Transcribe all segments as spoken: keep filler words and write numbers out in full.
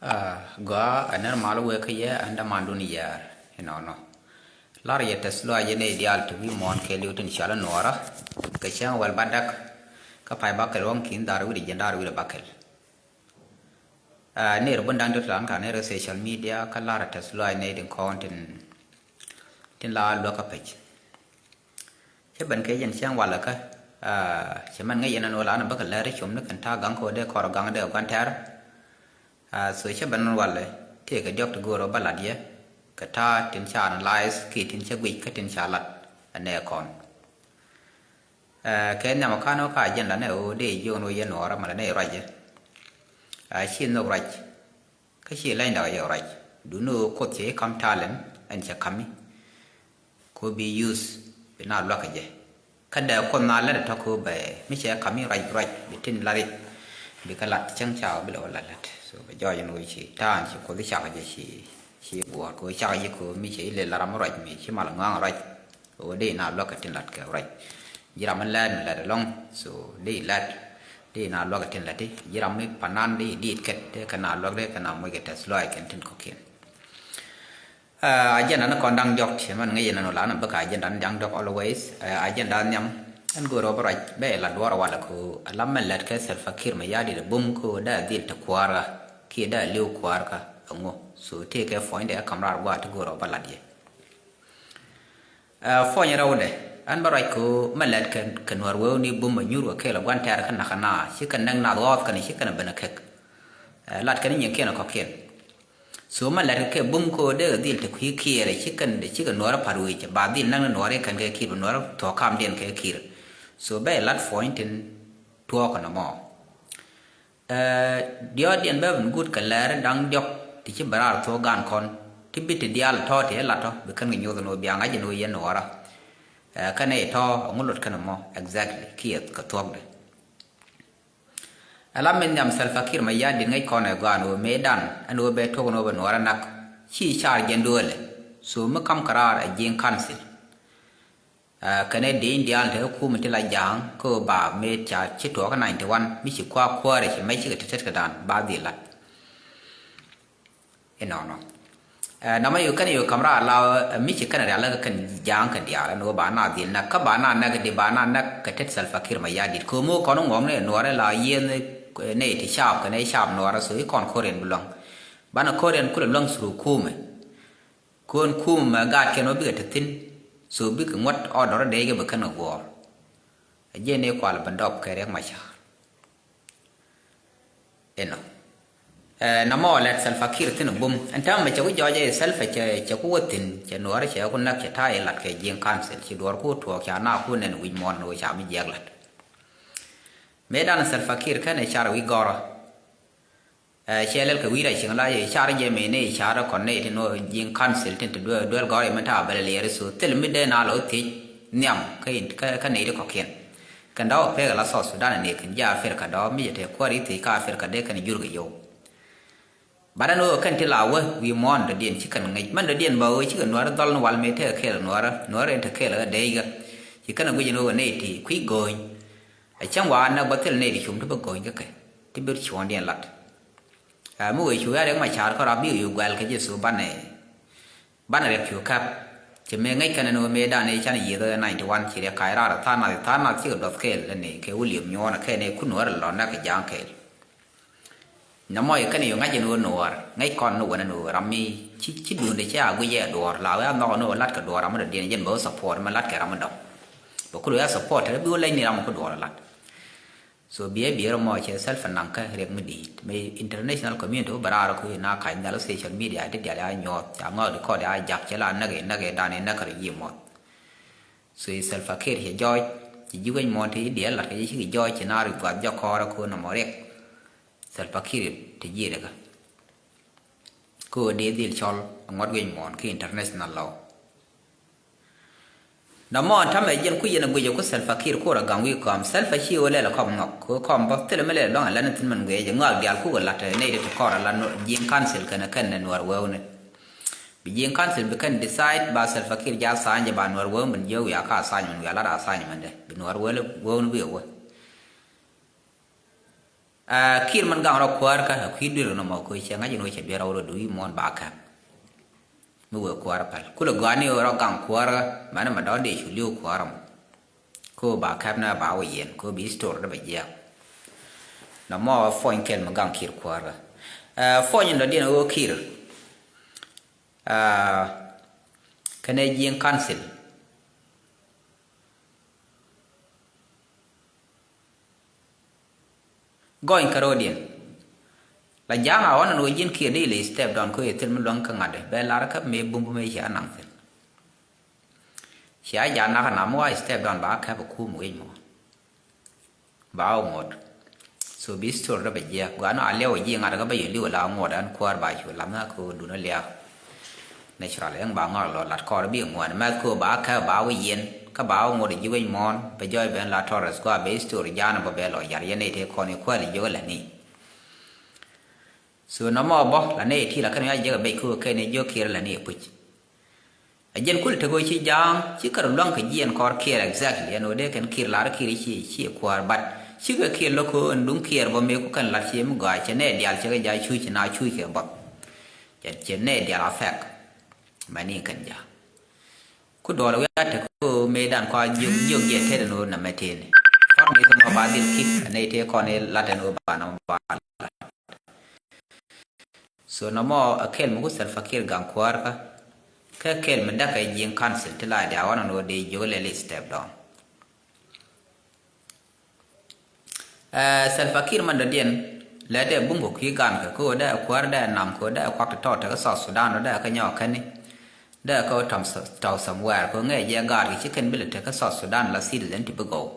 Ah, gɔaa, ɛ nɛr mal wee kä yɛ, ɛn dämandun yɛɛr inɔnɔ. Lar yɛ tɛth lɔaac yɛn nɛy diaal ti wi̱i̱ muɔ̱ɔ̱n kɛɛliw tin cɔal i̱ Nuɔɔrä. Kɛ cäŋ wäl bädäk, kä pay bäkɛl wäŋ ki̱n dhaar wi̱cdɛ jiɛn dhaar wi̱cdɛ bäkɛl. Ah, nɛy rɔ bun da̱ŋ di̱t lan ka nɛy rɔ social media kä lar tɛth lɔaac nɛy tin kɔn tin, tin la luäk kä pec. Cä ben kɛ yɛn cäŋ walɛ kä, ah, cɛ mɛn ŋäc yɛn ɛn ɣöö la ni bä kɛ lɛr i̱ com ni kɛn ta̱a̱ gaŋ kɛ ɣöö dee kɔr gaŋ dee kɛ gua̱n tɛ̈r. Ah, so cä ben ɛn walɛ tëëkɛ diɔ̱k ti go̱o̱r ɣöö bä lat yɛ kɛ ta̱a̱ tin ca analyze kiɛ tin cä guic kä tin ca lat ɛ nɛɛ kɔn. Ah, kɛ nhiam ɛ ka̱n ɣöö ka agenda nɛ ɣöö dee jiök ɛn ɣöö yɛn Nuɔɔrä malɛ nɛ ruac yɛ. Ah, ci nhök ruac. Kä ci lɛny dak yɛ ruac. Duundɛ ɣöö Kuoth cɛ i̱ ka̱m talent ɛn cɛ ka̱mi. Kɛ ɣöö bi use bi na luäk kɛ jɛ. Kä dee Kuoth na lät ɛ tɔ̱ kɛ ɣöö bɛ mi cɛ ka̱mi ruac ruac bi tin lat i̱ bi kɛ lat cäŋ ca ɣöö bi lɛ wä lat lät. So bɛ jɔɔc ɛn ɣöö ci ta̱a̱n ci Kuoth i̱ cak jɛ ci, ci guɔ̱ɔ̱r kɛ ɣöö cak ji̱ kɛ ɣöö mi cɛ i̱ lɛ lat ram ruac mi ci mal ŋɔaŋ ruac. Ɣöö dee na luäk kɛ tin lat kɛ ruac. Ji̱ ram mi lɛt mi lɛt ɛlɔ̱ŋ. So dee lɛt dee na luäk kɛ tin lɛt i̱ ji̱ ram mi panan dee diit kɛt dee kɛ na luäk dee kɛ na moc kɛ tɛth lɔaac kɛn tin kɔ̱kiɛn. Ah, agenda ni kɔn da̱ŋ diɔ̱k ti mɛn ŋäc yɛn ɛn ɣöö la ni bä kɛ agenda ni da̱ŋ diɔ̱k always. Ah, agenda nhiam ɛn go̱o̱r ɣöö bä ruac bɛ la duɔ̱ɔ̱r walɛ kɛ ɣöö ala mɛn lɛt kɛ Salva Kiir Mayardit bum kɛ ɣöö dee dhil te kuäärä kiɛ dee li̱w kuäärä ɛŋu. So tëëkɛ puɔ̱nydɛ ɛ ka̱m raar gua̱a̱th ti go̱o̱r ɣöö bä lat yɛ. Ɛ, puɔ̱ny rɛwdɛ ɛn bä ruac kɛ ɣöö mɛ lɛt kɛ, kɛ Nuäär wewni bum ɛ nyuur kɛ kɛɛl ɛ gua̱n tɛ̈r kä nakä na ci kɛn näk nath ɣɔɔth kɛn ci kɛn ɛ ben ɛ kek. Ɛ, lat kɛn nyiŋkiɛn ɛ kɔ̱kiɛn. So mɛ lɛt kɛ kɛ bum kɛ ɣöö dee kɛ dhil te kui̱ Kiir ɛ ci kɛn, ci kɛ Nuäär ɛ pa̱t wec ba dhil näk ni Nuäär i̱ kɛn kɛ Kiir bi Nuäär thuɔ̱k kamdiɛn kɛ Kiir. So bɛ lat puɔ̱ny tin tuɔɔk kɛ nɔmɔ. Ɛ, diɔ̱ɔ̱kdiɛn bɛ ben guut kɛ lɛr da̱ŋ diɔ̱k ti ci bɛ raar thuɔ̱k gan kɔn ti bi ti diaal tɔ̱ ti ɛ lat tɔ̱ bi kɛn kɛ nyoth ɛn ɣöö bia ŋa̱c ɛn ɣöö yɛn Nuɔɔrä. Ɛ, kɛn ɛ tɔ̱ ɛŋu lot kɛn ɛmɔ exactly kiɛ kɛ thuɔ̱kdɛ. Ɛ la min nhiam Salva Kiir Mayardit ŋäc kɔn ɛ gɔaa ɛn ɣöö mëëdan ɛn ɣöö bɛ tuɔ̱k ɛn ɣöö bɛ Nuɔɔrä nak ci car jɛn duëëlɛ. So mi ka̱m kɛ raar ɛ ji̱ council. Ɛ, kɛnɛ dee in diaal te kä kum ti la ja̱a̱ŋ kä ba mëë ca ci tuɔɔk kä ninety one mi ci kua̱r kuäärɛ ci mɛc cikɛ tetet kɛ da̱a̱n ba dhil la̱t. Inɔnɔ. Ɛ, namɛ yio̱ kɛn yio̱ ka̱m raar la, ɛ, mi ci kɛn rial kä kɛn ja̱a̱ŋ kɛn diaal ɛn ɣöö ba na dhil näk kä ba na näk di ba na näk kɛ tet Salva Kiir Mayardit. Ko̱mi wä kɔn ŋuɔ̱k ni Nuɔɔrɛ la yieen, ɛ, nɛy ti caap kɛnɛ caap Nuɔɔrɛ so i̱ kɔn ko̱riɛn bi luäŋ. Banɛ ko̱riɛn kulɛ luäŋ through kumɛ. Kɔn kumɛ gaat kɛn wä bikɛ te thi̱n. So bikɛ ŋuɔ̱t order dee kɛ bɛ kɛn kɛ guɔ̱ɔ̱r. Ɛ jɛn i̱ kual bɛ dɔp kɛ Riɛk Macar. Inɔ. Ɛ, namɔ lɛt Salva Kiir thi̱n bum. Ɛn täämɛ cɛ ku jɔɔc ɛ Salva cɛ, cɛ ku wä thi̱n, cɛ Nuɔɔr cɛ ku näk cɛ ta̱a̱ ilat kɛ ji̱ council, ci duɔɔr ku tuɔɔk ca na ku nɛn wi̱c muɔ̱ɔ̱n ni wä ca mi jiɛk lat. Mëëdan Salva Kiir kɛn ɛ car wi̱c gɔrä. Ɛ, cɛ lɛl kɛ wi̱i̱ ra cieŋ la, car jɛ mëë ni car kɔn ni ti nuɔ ji̱ council tin ti duel, duel gɔrä mɛn ta̱a̱ bɛl liɛɛr so thil mi dee na lɔ thiec nhiam kä, kä, kä ni ti kɔ̱kiɛn. Kɛn dɔ̱ pek la South Sudan ni kɛn jɛ Africa dɔ̱ mi jɛ te kuäär i̱ thiec kä Africa dee kɛn jur kɛ yio̱w. Banɛ ni ɣöö kɛn ti la wä wi̱i̱ muɔ̱ɔ̱n dɔ̱diɛn ci kɛn ŋäc mɛn dɔ̱diɛn bä ɣöö ci kɛ Nuäärä dhɔl ni wal mëë tekɛ kɛɛl Nuäärä, Nuäärä in te kɛɛl ɣä dee i̱ ɣä. Ci kɛn ɛ guic ni ɣöö nɛy ti kui̱ go̱o̱ny. Ɛ cäŋ wa näk bä thil nɛy ti cum ti bä go̱o̱ny kä kɛ ti bi cuɔ̱ɔ̱ŋdiɛn lat. Ɛ mi wëë cu ya Riɛk Macar kärɔa bi ɣä yu guɛl kä Jesu banɛ, banɛ Riɛk cu käp. Ci mëë ŋäc kɛn ni ɣöö mëëdan ëë can yiëth ɣä ninety one ci Riɛk kac raar ɛ tha̱a̱ŋ nath, tha̱a̱ŋ nath cikɛ duɔth kɛɛl ni kɛ William Nyuɔ̱ɔ̱n ɛ kɛn ɛ kun Nuäärä lɔ näk kɛ ja̱a̱ŋ kɛɛl. Namɔ yɛ kɛn yɛ ŋa̱c ɛn ɣöö Nuɔɔr ŋäc kɔn ni wänɛ ni ɣöö ram mi ci, ci duundɛ cɛ a guic yɛ duɔɔr la wee a nhɔk ni ɣöö lat kɛ duɔɔr ram mi dɔ̱diɛn jɛn bɛ wä support mi lat kɛ ram mi dɔ̱ŋ. Bɛ kulɛ wä a support tɛ bi wä leny ni ram mi ku duɔɔr lat. So biɛ biɛ rɔ mɔ cɛ self naŋ kä Riɛk mi di̱i̱t mi international community wä bɛ raar ku na kac nhial social media ti dial ya nyuɔth ca ŋɔk di kɔt ya jak cɛ la näk ɛ näk ɛ dan ɛ näk kä rɔ ji̱ muɔth. So i̱ Salva Kiir cɛ jɔɔc ci ji̱ wec muɔ̱ɔ̱n ti diɛl lat kɛ ji̱ ci kɛ jɔɔc ci naar i̱ guath jɔk kɔɔrɛ ku nɔmɔ Riɛk. Salva Kiir ti ji̱ Riɛk kä kä ɣöö dee dhil cɔl ŋuɔ̱t wec muɔ̱ɔ̱n ki international law. Nɔmɔ ɛn tämɛ jɛn ku yɛn ɛ guic ɛ ku Salva Kiir ku rɔ gaŋ wi̱i̱ kɔam Salva ci ɣöö lɛl ɛ kɔm ŋɔk kɛ ɣöö kɔm bä thilɛ mi lɛl ɛ luaŋ ɛ lɛn ɛ thi̱n mɛn guic ɛ jɛ ŋɔak diaal kukɛ la̱t ɛ nɛy ti ti kɔr ɛ la ji̱i̱ŋ council kɛnɛ kɛn ɛ Nuäär wewni. Bi ji̱ council bi kɛn decide ba Salva Kiir ja sign jɛ ba Nuäär wewni min jiök wiaa kä assignment wiaa lat assignment dɛ bi Nuäär wewni bi wä. Ɛ, Kiir min gaŋ rɔ kuäärkä, ɛ kui̱ dui̱r nɔmɔ kɛ cɛ ŋa̱c in wä cɛ dui̱r rɔ wä rɔ dui̱ muɔ̱ɔ̱n ba kɛp. Mi wee kuäärä päl. Kulɛ gɔaa ni rɔ gaŋ kuäärä, mɛn mɛ dɔ̱ŋ dee cu li̱w kuäärä mɔ. Ko ba kɛp nɛ ba wä yɛn, ko bi story dee bɛ jiɛk. Nɔmɔ puɔ̱ny kɛl mi gaŋ Kiir kuäärä. Ɛ, puɔ̱ny in dɔ̱diɛn ɣöö Kiir. Ɛ, kɛnɛ Jiɛŋ council. Gɔny kärɔ̱diɛn. La ja̱a̱ŋ a ɣɔ̱n ɛn ɣöö ji̱n Kiir dee ilɛ step down kä ëë thil mi luäŋ kä ŋa̱t ɛ. Bɛ lar kä mëë bumbu mëë cia naŋ thil. Cia ja̱a̱ŋ nak ɛn am mi wa step down ba kɛp ɛ kum wec mɔ. Ba wä ŋot. So bi story dee bɛ jiɛk. Gɔaa ni a liɛw ɛ ji̱ ŋa̱t kä bä yɛ li̱w la ŋot ɛn kuäär ba cu lam na kä dun ɛ liak. Natural, ɛŋ ba ŋɔak lɔ lat kɔr bi ŋuan mɛth ko ba kɛ ba wä yɛn kä ba wä ŋot ji̱ wec mɔn bɛ jɔy ben la Torres gua bɛ story jan bä bɛ lɔ yar yɛn ite kɔn i kuɛl jiök la ni. So nɔmɔ bɔ la ni iti la kɛn ya jiök bɛ ko kɛn i jiök Kiir la ni puc. A jɛn kul tek ɣöö ci ja̱a̱ŋ ci kär luaŋ kɛ jiɛn kɔr Kiir exactly ɛn ɣöö dee kɛn Kiir lar Kiir ci ci kuäär, but cikɛ Kiir lo̱k ɣöö ɛn duŋ Kiir bä mëë ku kɛn lat ci mi gɔaa cɛ nɛ diaal cɛ kɛ ja̱a̱ŋ cuc ci na cuc kɛ bä. Cɛ cɛ nɛ diaal a fɛk. Mɛni kɛn ja̱. Ku duɔl wi̱i̱ a tek ɣöö mëëdan kɔa jiök jiök jɛ tet ɛn ɣöö nɛmɛ tëëni. Kɔr ni kɛ mɔ ba dhil ki̱k ɛ nɛy tëë kɔn i̱ lat ɛn ɣöö ba nɔmɔ ba lat. So nɔmɔ ɛ kɛl mi ku Salva Kiir gaŋ kuäärkä. Kä kɛl mi da̱k ɛ Jiɛŋ council ti la dia ɣɔn ɛn ɣöö dee jiök lɛl i̱ step down. Ɛ, Salva Kiir man dɔ̱diɛn lɛ dee bum kɛ kui̱ gan kɛ kä ɣöö dee kuäär dee nam kɛ ɣöö dee kuak ti tɔɔt tekä South Sudan ɣöö dee kä nyɔɔk kɛni. Dee kä tɔm tɔw somewhere kɛ ɣöö ŋɛɛ jɛ gaat kɛ ci kɛn bi lɛ tekä South Sudan la citizen ti bi gɔw.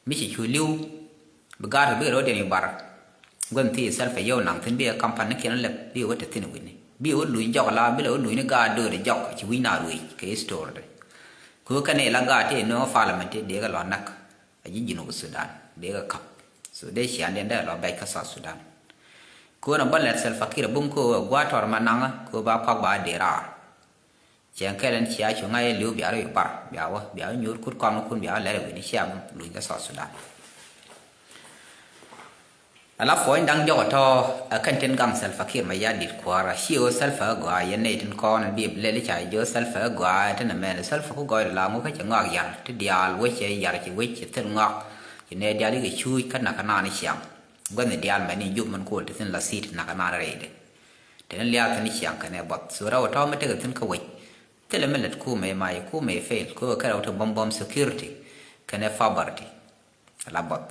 Mi ci cu li̱w bi gaat kɛ bikɛ ro̱diɛn i̱ bar. Gua̱n thi Salva yio̱w naŋ thi̱n bikɛ kampani kiɛn lɛp bikɛ wä te thi̱n wi̱ni bikɛ wä luny jɔk la bi lɛ wä luny ni gaat dööri jɔk ci wi̱ny na ruëëc kɛ history de. Kɛ ɣöö kɛn i̱ la gaat ti nööŋ parliament ti dee kɛ lɔ näk. A ji̱ Junub Sudan dee kɛ käp. So dee ciandiɛn dee lɔ bɛc kä South Sudan. Kɛ ɣöö na bä lɛt Salva Kiir bum kɛ ɣöö a gua̱a̱ tɔr ma naŋä kɛ ɣöö ba kuak ba dee raar. Cɛ kɛl ɛn cia cu ŋa̱c ɛ li̱w bia rɔ i̱ bar bia wä bia wä nyuur kut kɔn kun bia wä lɛr ɛ wi̱ni cia luny kä South Sudan. Ala puɔ̱ny da̱ŋ diɔk ɛ tɔ̱ ɛ kɛn tin gaŋ Salva Kiir Mayardit kuäärä ci ɣöö Salva ɛ gɔaa yɛn nɛy tin kɔn ɛn bi lɛl i̱ ca jiö Salva ɛ gɔaa ɛ tin ɛmɛn ɛ Salva ku gɔɔy la ŋu kä cɛ ŋɔak yar ti diaal wec cɛ yar ci wec cɛ thil ŋɔak ci nɛy diaal ikɛ cuuc kä nakä naan i̱ ciaŋ. Gua̱th ni diaal mɛn i̱ jup mɛn kuɔl ti thin la thi̱i̱t nakä naan rɛydɛ. Teni liaak thin i̱ ciaŋ kɛnɛ buɔth so rɛw ɛ tɔ̱ mi tekɛ thin kä wec. Thilɛ mi lät kumɛ ma i̱ kumɛ i̱ fail kɛ ɣöö kɛ rɛw ti bɔm bɔm security kɛnɛ poverty. Ala buɔth.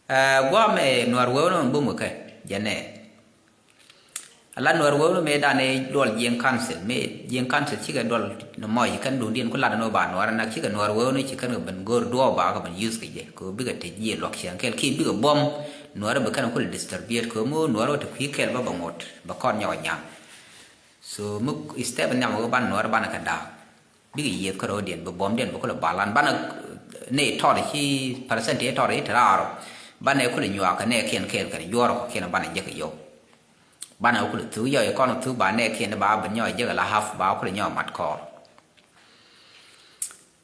Ɛ, guamɛ Nuäär wewni mi bum kɛ jɛnɛ. Ala Nuäär wewni mëë dan i̱ duɔl Jiɛŋ council mëë Jiɛŋ council cikɛ duɔl ni mɔc kɛn duŋdiɛn ku lat ni ba Nuäär nak cikɛ Nuäär wewni ci kɛn kɛ ben go̱o̱r duɔɔk ba kɛ ben use kɛ jɛ kɛ bikɛ te jiɛ luak ciɛŋ kɛl ki bikɛ buɔm Nuäär bi kɛn kul distribute kɛ mi Nuäär wä te kui̱ kɛl ba bɛ ŋot bɛ kɔn nyɔk nyaŋ. So mi step nhiam wä ban Nuäär ban kɛ daak. Bikɛ yiëth kä ro̱o̱diɛn bi buɔ̱mdiɛn bi kulɛ balan banɛ ni tɔt ci percent ti tɔt ci ti raar. Banɛ kulɛ nyuak kɛ nɛ kiɛn kɛɛl kɛn juɔr kɔ kiɛn banɛ jek yɔw. Banɛ kulɛ thuk yɔy kɔn thuk ba nɛ kiɛn ba bi nyɔy jek la half ba kulɛ nyɔy mat kɔɔr.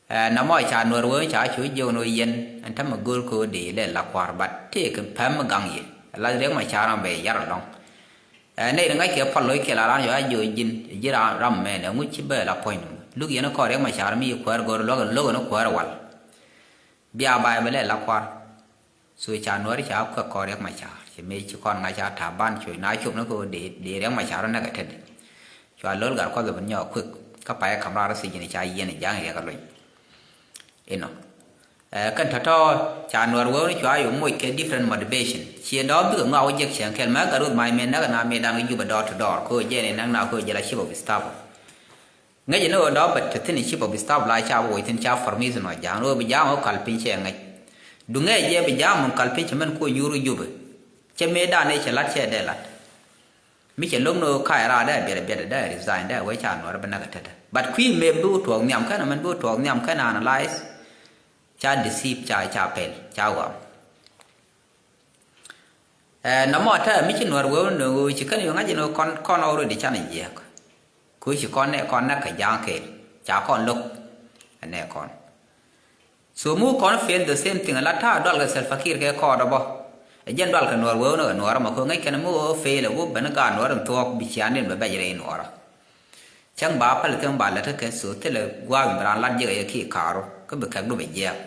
Ɛ, na mɔ ca Nuɛr wee ca cu jiök ni yɛn ɛn tämɛ go̱o̱r ko̱o̱di lɛ la kua̱r bat tëëk päm gaŋ yɛ la riɛk ma ca rɔm bɛ yar alɔŋ. Ɛ, nɛy ri ŋa̱ckɛ pal lo̱ckɛ la raan yɔ a jiök ji̱n ji̱ raan ram mɛn ɛŋu ci bɛ la puɔ̱ny nɔmɔ luk yɛn kɔɔr riɛk ma ca rɔm mi kuäär go̱o̱r luɔk lo̱k ɛn kuäär wal. Bia bay bɛ lɛ la kua̱r. So ca Nuäär ca kuɛk kɔn riɛk ma ca ci mëë ci kɔn ŋa̱c ca ta̱a̱ ban cuɔ̱c na cop ni ko dee dee riɛk ma ca rɔ näk ɛ tetdɛ. Cua lo̱l gat kuɔth ɛ ben nyɔk kuek kä pay ɛ ka̱m raar rɔ thiec ji̱n ca yiɛn ɛ ja̱ŋ riɛk ɛ lony. Inɔ. Ɛ, kɛn tɔ̱tɔ̱ ca Nuäär wee ni cua yɔ moc kɛ different motivation. Ciɛ dɔ̱ɔ̱k bikɛ ŋɔak wä jek cieŋ kɛl mɛ gat ruth mac mëë näk ɛ na mëë dan kɛ Jubɛ door to door ko jɛn ɛ näk na ko jɛ la chief of staff. Ŋäcɛ ni ɣöö dɔ̱ɔ̱p bɛ te thi̱n i̱ chief of staff la ca bi woc thi̱n ca formation ɔ ja̱a̱ŋ ɣöö bi ja̱a̱ŋ ɣöö kal piny cɛ ŋäc. Duŋɛ jɛ bi ja̱a̱ŋ mun kal piny cɛ mɛn kuɔ nyuur Jubɛ. Cɛ mëë dan ëë cɛ la̱t cɛ dee la̱t. Mi cɛ lo̱k ni ɣöö ka̱a̱c raar dee biɛt biɛt dee resign dee wee ca Nuäär bi näk ɛ tetdä. But kui̱ mëë bi wä tuɔɔk nhiam kɛn mɛn bi wä tuɔɔk nhiam kɛn analyze. Ca deceive ca ca pɛl ca wam. Ɛ, nɔmɔ tɛ mi ci Nuäär wee ni ɣöö ci kɛn yɔ ŋa̱c ni ɣöö kɔn kɔn already canɛ jiɛk. Kɛ ɣöö ci kɔn nɛ kɔn nɛ kɛ ja̱a̱ŋ kɛɛl ca kɔn lo̱k. Ɛ nɛ kɔn. So mi wä kɔn fail the same thing, la ta̱a̱ dual kɛ Salva Kiir kɛ kɔɔdɛ bä. Ɛ jɛn dual kɛ Nuɔr wee wä ni kɛ Nuɔr ɛmɔ kɛ ŋäc kɛn mi wä fail ɛ wä ben gaat Nuɔr in thuɔɔk bi ciaaŋdiɛn bɛ bɛc rɛy Nuɔr. Cäŋ ba päl thim ba lät kä kɛ, so thilɛ gua̱a̱th in bi raan lat jiɛk ɛ yɛ ki ka̱a̱ru kä bi kɛk du bɛ jiɛɛk.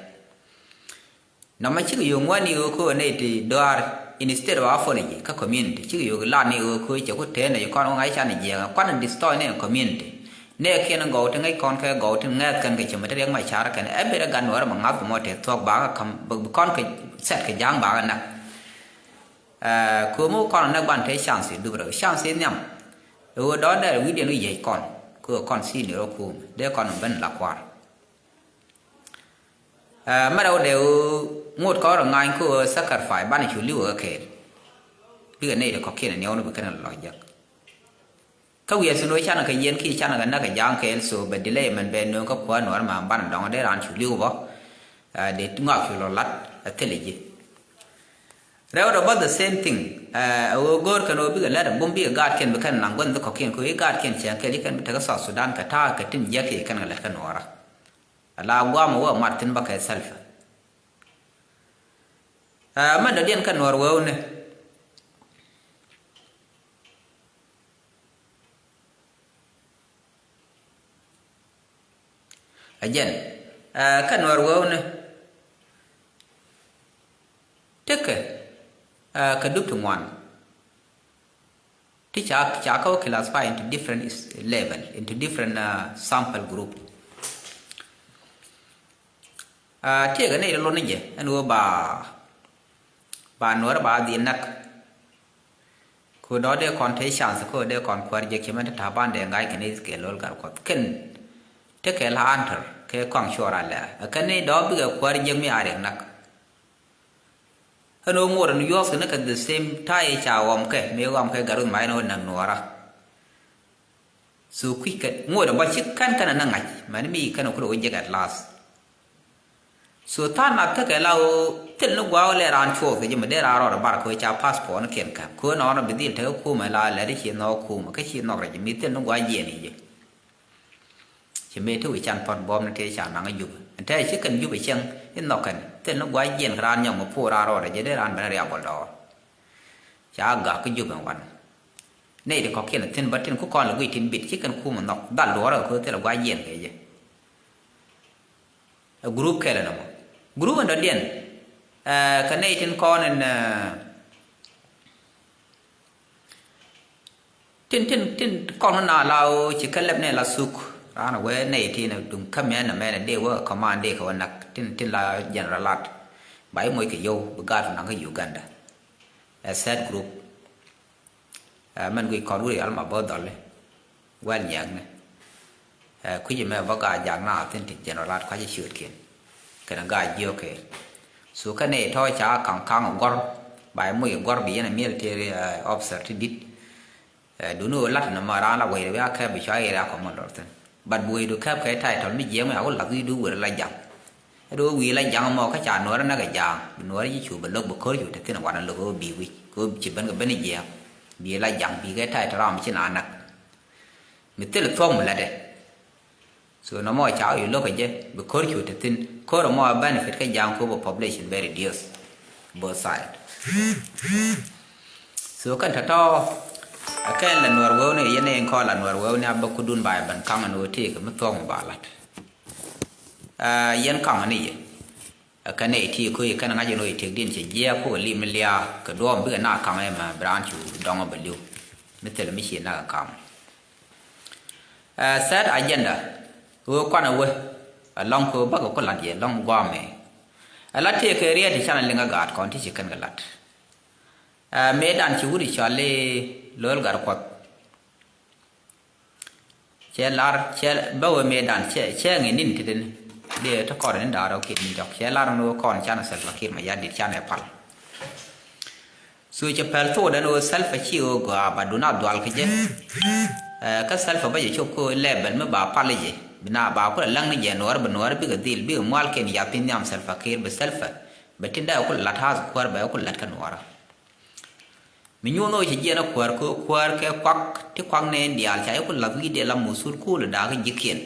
Nɔmɔ cikɛ yio̱o̱ŋ wä ni ɣöö ko̱ nɛy ti dɔaar, instead of apology kä community, cikɛ yio̱o̱k lat ni ɣöö ko̱ cɛ ku tëë nɛy kɔn wä ŋa̱c can jiɛɛk kuan in destroy ni community. Nɛɛkiɛn gɔw ti ŋäc kɔn kɛ gɔw ti ŋɛɛth kɛn kɛ cɛ mɛ ti Riɛk Macar kɛn ɛ ben ɛ gat Nuɔɔr mɛ ŋa̱th kɛ mɔ tëë thuɔ̱k bakɛ ka̱m bi kɔn kɛ set kɛ ja̱a̱ŋ bakɛ näk. Ɛ, ko̱ mi wä kɔn näk ban tëë chance i̱ dup rɛ chance i̱ nhiam. Ɛ ɣöö dɔ̱ɔ̱n dɛr wi̱cdiɛn wi̱c yec kɔn ko̱ kɔn senior ɔ kum dee kɔn ben la kua̱r. Ɛ, mɛrɛ wä dee ɣöö ŋot kɔn rɔ ŋa̱ny kä ɣöö sacrifice banɛ cu li̱w ɛ kɛɛl. Bikɛ nɛy ti kɔ̱kiɛn ɛ niɔ̱w ni bi kɛn ɛ lɔ jek. Kä wiɛth ni wä canɛ kɛ yɛn ki canɛ kɛ näk kɛ ja̱a̱ŋ kɛɛl, so bɛ delay mɛn bɛ nööŋ kä kuäär Nuɔɔr ma banɛ dɔ̱ŋ dee raan cu li̱w bä. Ɛ, dee ŋɔak cu lɔ la̱t ɛ thilɛ ji̱. Rɛw dɔ bä the same thing. Ɛ, ɛ ɣöö go̱o̱r kɛn ɣöö bikɛ lät ɛ bum bikɛ gaatkiɛn bi kɛn naŋ gua̱n dhi kɔ̱kiɛn kɛ ɣöö i̱ gaatkiɛn cɛŋ kɛɛl i̱ kɛn bi tekɛ South Sudan kɛ ta̱a̱ kɛ tin jiäk i̱ kɛn kɛ lät kä Nuɔɔra. Ala guam wä mat thi̱n bä kɛ Salva. Ɛ, mɛn dɔ̱diɛn kä Nuɔr wewni. Ɛ jɛn, ɛ, kä Nuɔr wewni. Tekɛ, ɛ, kɛ dup ti ŋuan. Ti ca, ca kɛ wä classify into different is-, level, into different, uh, sample group. Uh, tiɛɛkɛ nɛy ti lon ni jɛ ɛn ɣöö ba, ba Nuɔɔri ba dhil näk. Kɛ ɣöö dɔ̱ dee kɔn te chance kɛ ɣöö dee kɔn kuäär jek cɛ mɛn ti ta̱a̱ ban dee ŋa̱c kɛn i̱ kɛ lo̱l gat Kuɔth kɛn. Tekɛ la answer kɛ kɔaŋ cuɔr alɛ ɛ kɛn ni dɔ̱ bikɛ kuäär jek mi a riɛk näk. Ɛn ɣöö ŋot ɛn yuɔ̱ɔ̱th kɛ ni kɛ the same ta̱a̱ i̱ ca ɣɔm kɛ mëë ɣɔm kɛ gat Ruth Mac ɛn ɣöö näk Nuɔɔra. So kui̱c kɛ ŋot ɛ bä ci kɛn kɛn ɛ ni ŋa̱c mɛn mi kɛn ɛ kulɛ wä jek at last. So tha̱a̱ŋ nath tekɛ la ɣöö thil ni gua̱a̱k lɛ raan cuɔth kɛ ji̱ mi dee raan rɔɔdɛ bar kɛ ɣöö ca passport ni kiɛn käp kɛ ɣöö nɔɔnɔ bi dhil tekɛ kumɛ la lɛt i̱ ci nhɔk kumɛ kä ci nhɔk rɛc mi thil ni gua̱a̱k jiɛɛn i̱ ji̱. Ci mëë ti wi̱i̱ can puɔ̱t buɔ̱m ni tëë ca naŋ Jubɛ ɛn tëë ci kɛn Jubɛ cieŋ i̱ nhɔk kɛn thil ni gua̱a̱k jiɛɛn kɛ raan nyɔk mi puur raan rɔɔdɛ jɛ dee raan ben riabɔl dɔɔr. Ca gak kä Jubɛ ɛn wan nɛy ti kɔ̱kiɛn thi̱n bä tin ku kɔn lɛ guic tin bit ci kɛn kumɛ nhɔk dhal duɔ̱ɔ̱rä kɛ ko̱ thil ɛ gua̱a̱k jiɛɛn kɛ jɛ. Ɛ group kɛl ɛn ɛmɔ group ɛn dɔ̱diɛn. Ɛ, kɛ nɛy tin kɔn ɛn, ɛ, Tin tin tin kɔn na la o ci kɛ lɛp nɛ la suk. Ran wee nɛ tin duŋ kä mɛ na mɛ na dee wä command dee kɛ wä nak tin tin la general lat. Ba i moc kɛ yow bi gaat naŋ kä Uganda. Ɛ third group. Ɛ mɛn gui kɔn wuri al ma bä dhɔli. Wɛl nyɛk ni. Ɛ kui̱c mɛ bä gaa jak na thin ti general at kua̱c ciötkiɛn kɛnɛ gaa jiök kɛ. So kɛnɛ tɔ̱ ca kaŋ kaŋ gɔ̱r ba i̱ muc gɔ̱r bi yɛn ɛ military, ɛ, officer ti di̱t. Ɛ duni ɣöö lat nɔmɔ raan la wecdɛ wi̱i̱ a kɛp bi cua ɣer a kɔmɔ lɔr thin. But bi wecdu kɛp kɛ title mi jiɛɛŋ mi a wä lath wi̱i̱du wer la jaŋ. Ɛ dee wä wi̱i̱ la jaŋ mɔ kä ca nuɔɔrä näk ɛ jaŋ bi nuɔɔrä ji̱ cu bɛ lo̱k bi ko̱r cu te thin ɛ wanɛ lo̱k ɣöö bi wi̱c kɛ ɣöö ci ben kɛ ben jiɛɛŋ. Bi la jaŋ bi kɛ title ram ci na näk. Mi thil thuɔ̱k mi lätdɛ. So nɔmɔ ca wi̱i̱ lo̱k kɛ jɛ bi ko̱r cu te thin ko̱r ɛmɔ a benefit kä ja̱a̱ŋ ko̱p ɛ population bɛ reduce both side. So kɛn tɔ̱tɔ̱ a kɛn la nuɔr wewni yɛn in kɔn la nuɔr wewni a bä kudun ba ɛ ben kaŋ ni wä tëëk mi thuɔ̱k mi ba la̱t. Ɛ yɛn kaŋ ni yɛ. Ɛ kɛn ɛ ti ko̱ yɛ kɛn ŋa̱c ɛn ɣöö yɛ tiɛkdiɛn cɛ jiɛɛk ko̱ kɛ lim mi liaak kɛ duɔ̱ɔ̱m bikɛ na kaŋ ɛmɛ bi raan cu dɔŋ ɛ bɛ li̱w. Mi thilɛ mi ci nak ɛ kaŋ. Ɛ third agenda ɣöö kuanɛ wee ɛlɔ̱ŋ ko̱ bäkɛ ku la̱t yɛ ɛlɔ̱ŋ gua̱a̱mɛ. Ɛ la tëëkɛ riɛt ti canɛ liŋ ɛ gaat kɔn ti ci kɛn kɛ la̱t. Ɛ mëëdan ci wut i̱ cɔal i̱ lo̱l gat kuɔth. Cɛ lar cɛ bä wee mëëdan cɛ cɛ ŋi̱n ni̱n ti den. Dee ti kɔr ni da̱a̱r ɔ kiɛ ni jɔk cɛ lar ni wee kɔn canɛ Salva Kiir Mayardit canɛ pal. So cɛ pɛl thok dɛn ɣöö Salva ci ɣöö gɔaa ba dun a dhual kä jɛ. Ɛ kä Salva bä jɛ cop kä ɣöö level mi ba pal jɛ bi na ba kulɛ läŋ ni jɛ nuɔɔr bi nuɔɔr bikɛ dhil bikɛ mual kɛn yath piny nhiam Salva Kiir bi Salva bɛ tin dee kulɛ lat hath kuäär bɛ kulɛ lat kä nuɔɔrä. Mi nyuɔn ɣöö cɛ jiɛn a kuäär kä kuäär kɛ kuak ti kuak ni diaal ca jɛ kulɛ lath wi̱i̱ dee la muthul kuul da̱a̱k ji̱kiɛn.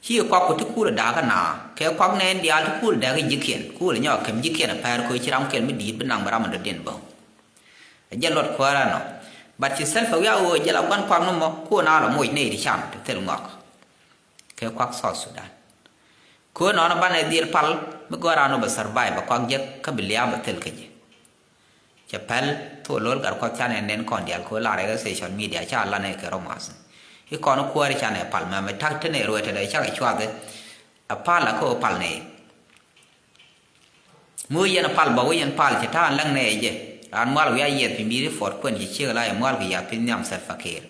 Ci kuak ku ti kuul da̱a̱kä na kɛ kuak nɛn diaal ti kuul da̱a̱kä ji̱kiɛn, kuul nyɔk kɛm ji̱kiɛn a pɛr kɛ ci ram kɛl mi di̱i̱t bi naŋ bi ram in dɔ̱diɛn bä. A jɛ luɔt kuäärä nɔ. But ci Salva wiak ɣöö jɛ la gua̱n kuak ni mɔ kuɔ na la moc nɛy ti cam ti thil ŋɔak. Kɛ kuak South Sudan. Kuäär nɔnɔ banɛ dhil pal mi gɔ̱a̱r ran ɔ bɛ survive bɛ kuak jek kä bi lia̱a̱ bɛ thil kä jɛ. Cɛ pɛl thok lo̱l gat kuɔth canɛ nɛn kɔn diaal kɛ ɣöö lar ɛ kɛ social media ca lanɛ kɛ romath. I̱ kɔn kuäär canɛ pal mɛmɛ ta̱k tenɛ ruɛtɛ dɛ cakɛ cuath. A pal a kä ɣöö pal nɛ. Mi wä yɛn pal bä wä yɛn pal cɛ ta̱a̱n läŋ nɛ jɛ. Raan mual wi̱i̱ a yiɛth piny bi̱i̱ ri puɔt kuɛn cɛ ciek la yɛ mual kɛ yath piny nhiam Salva Kiir.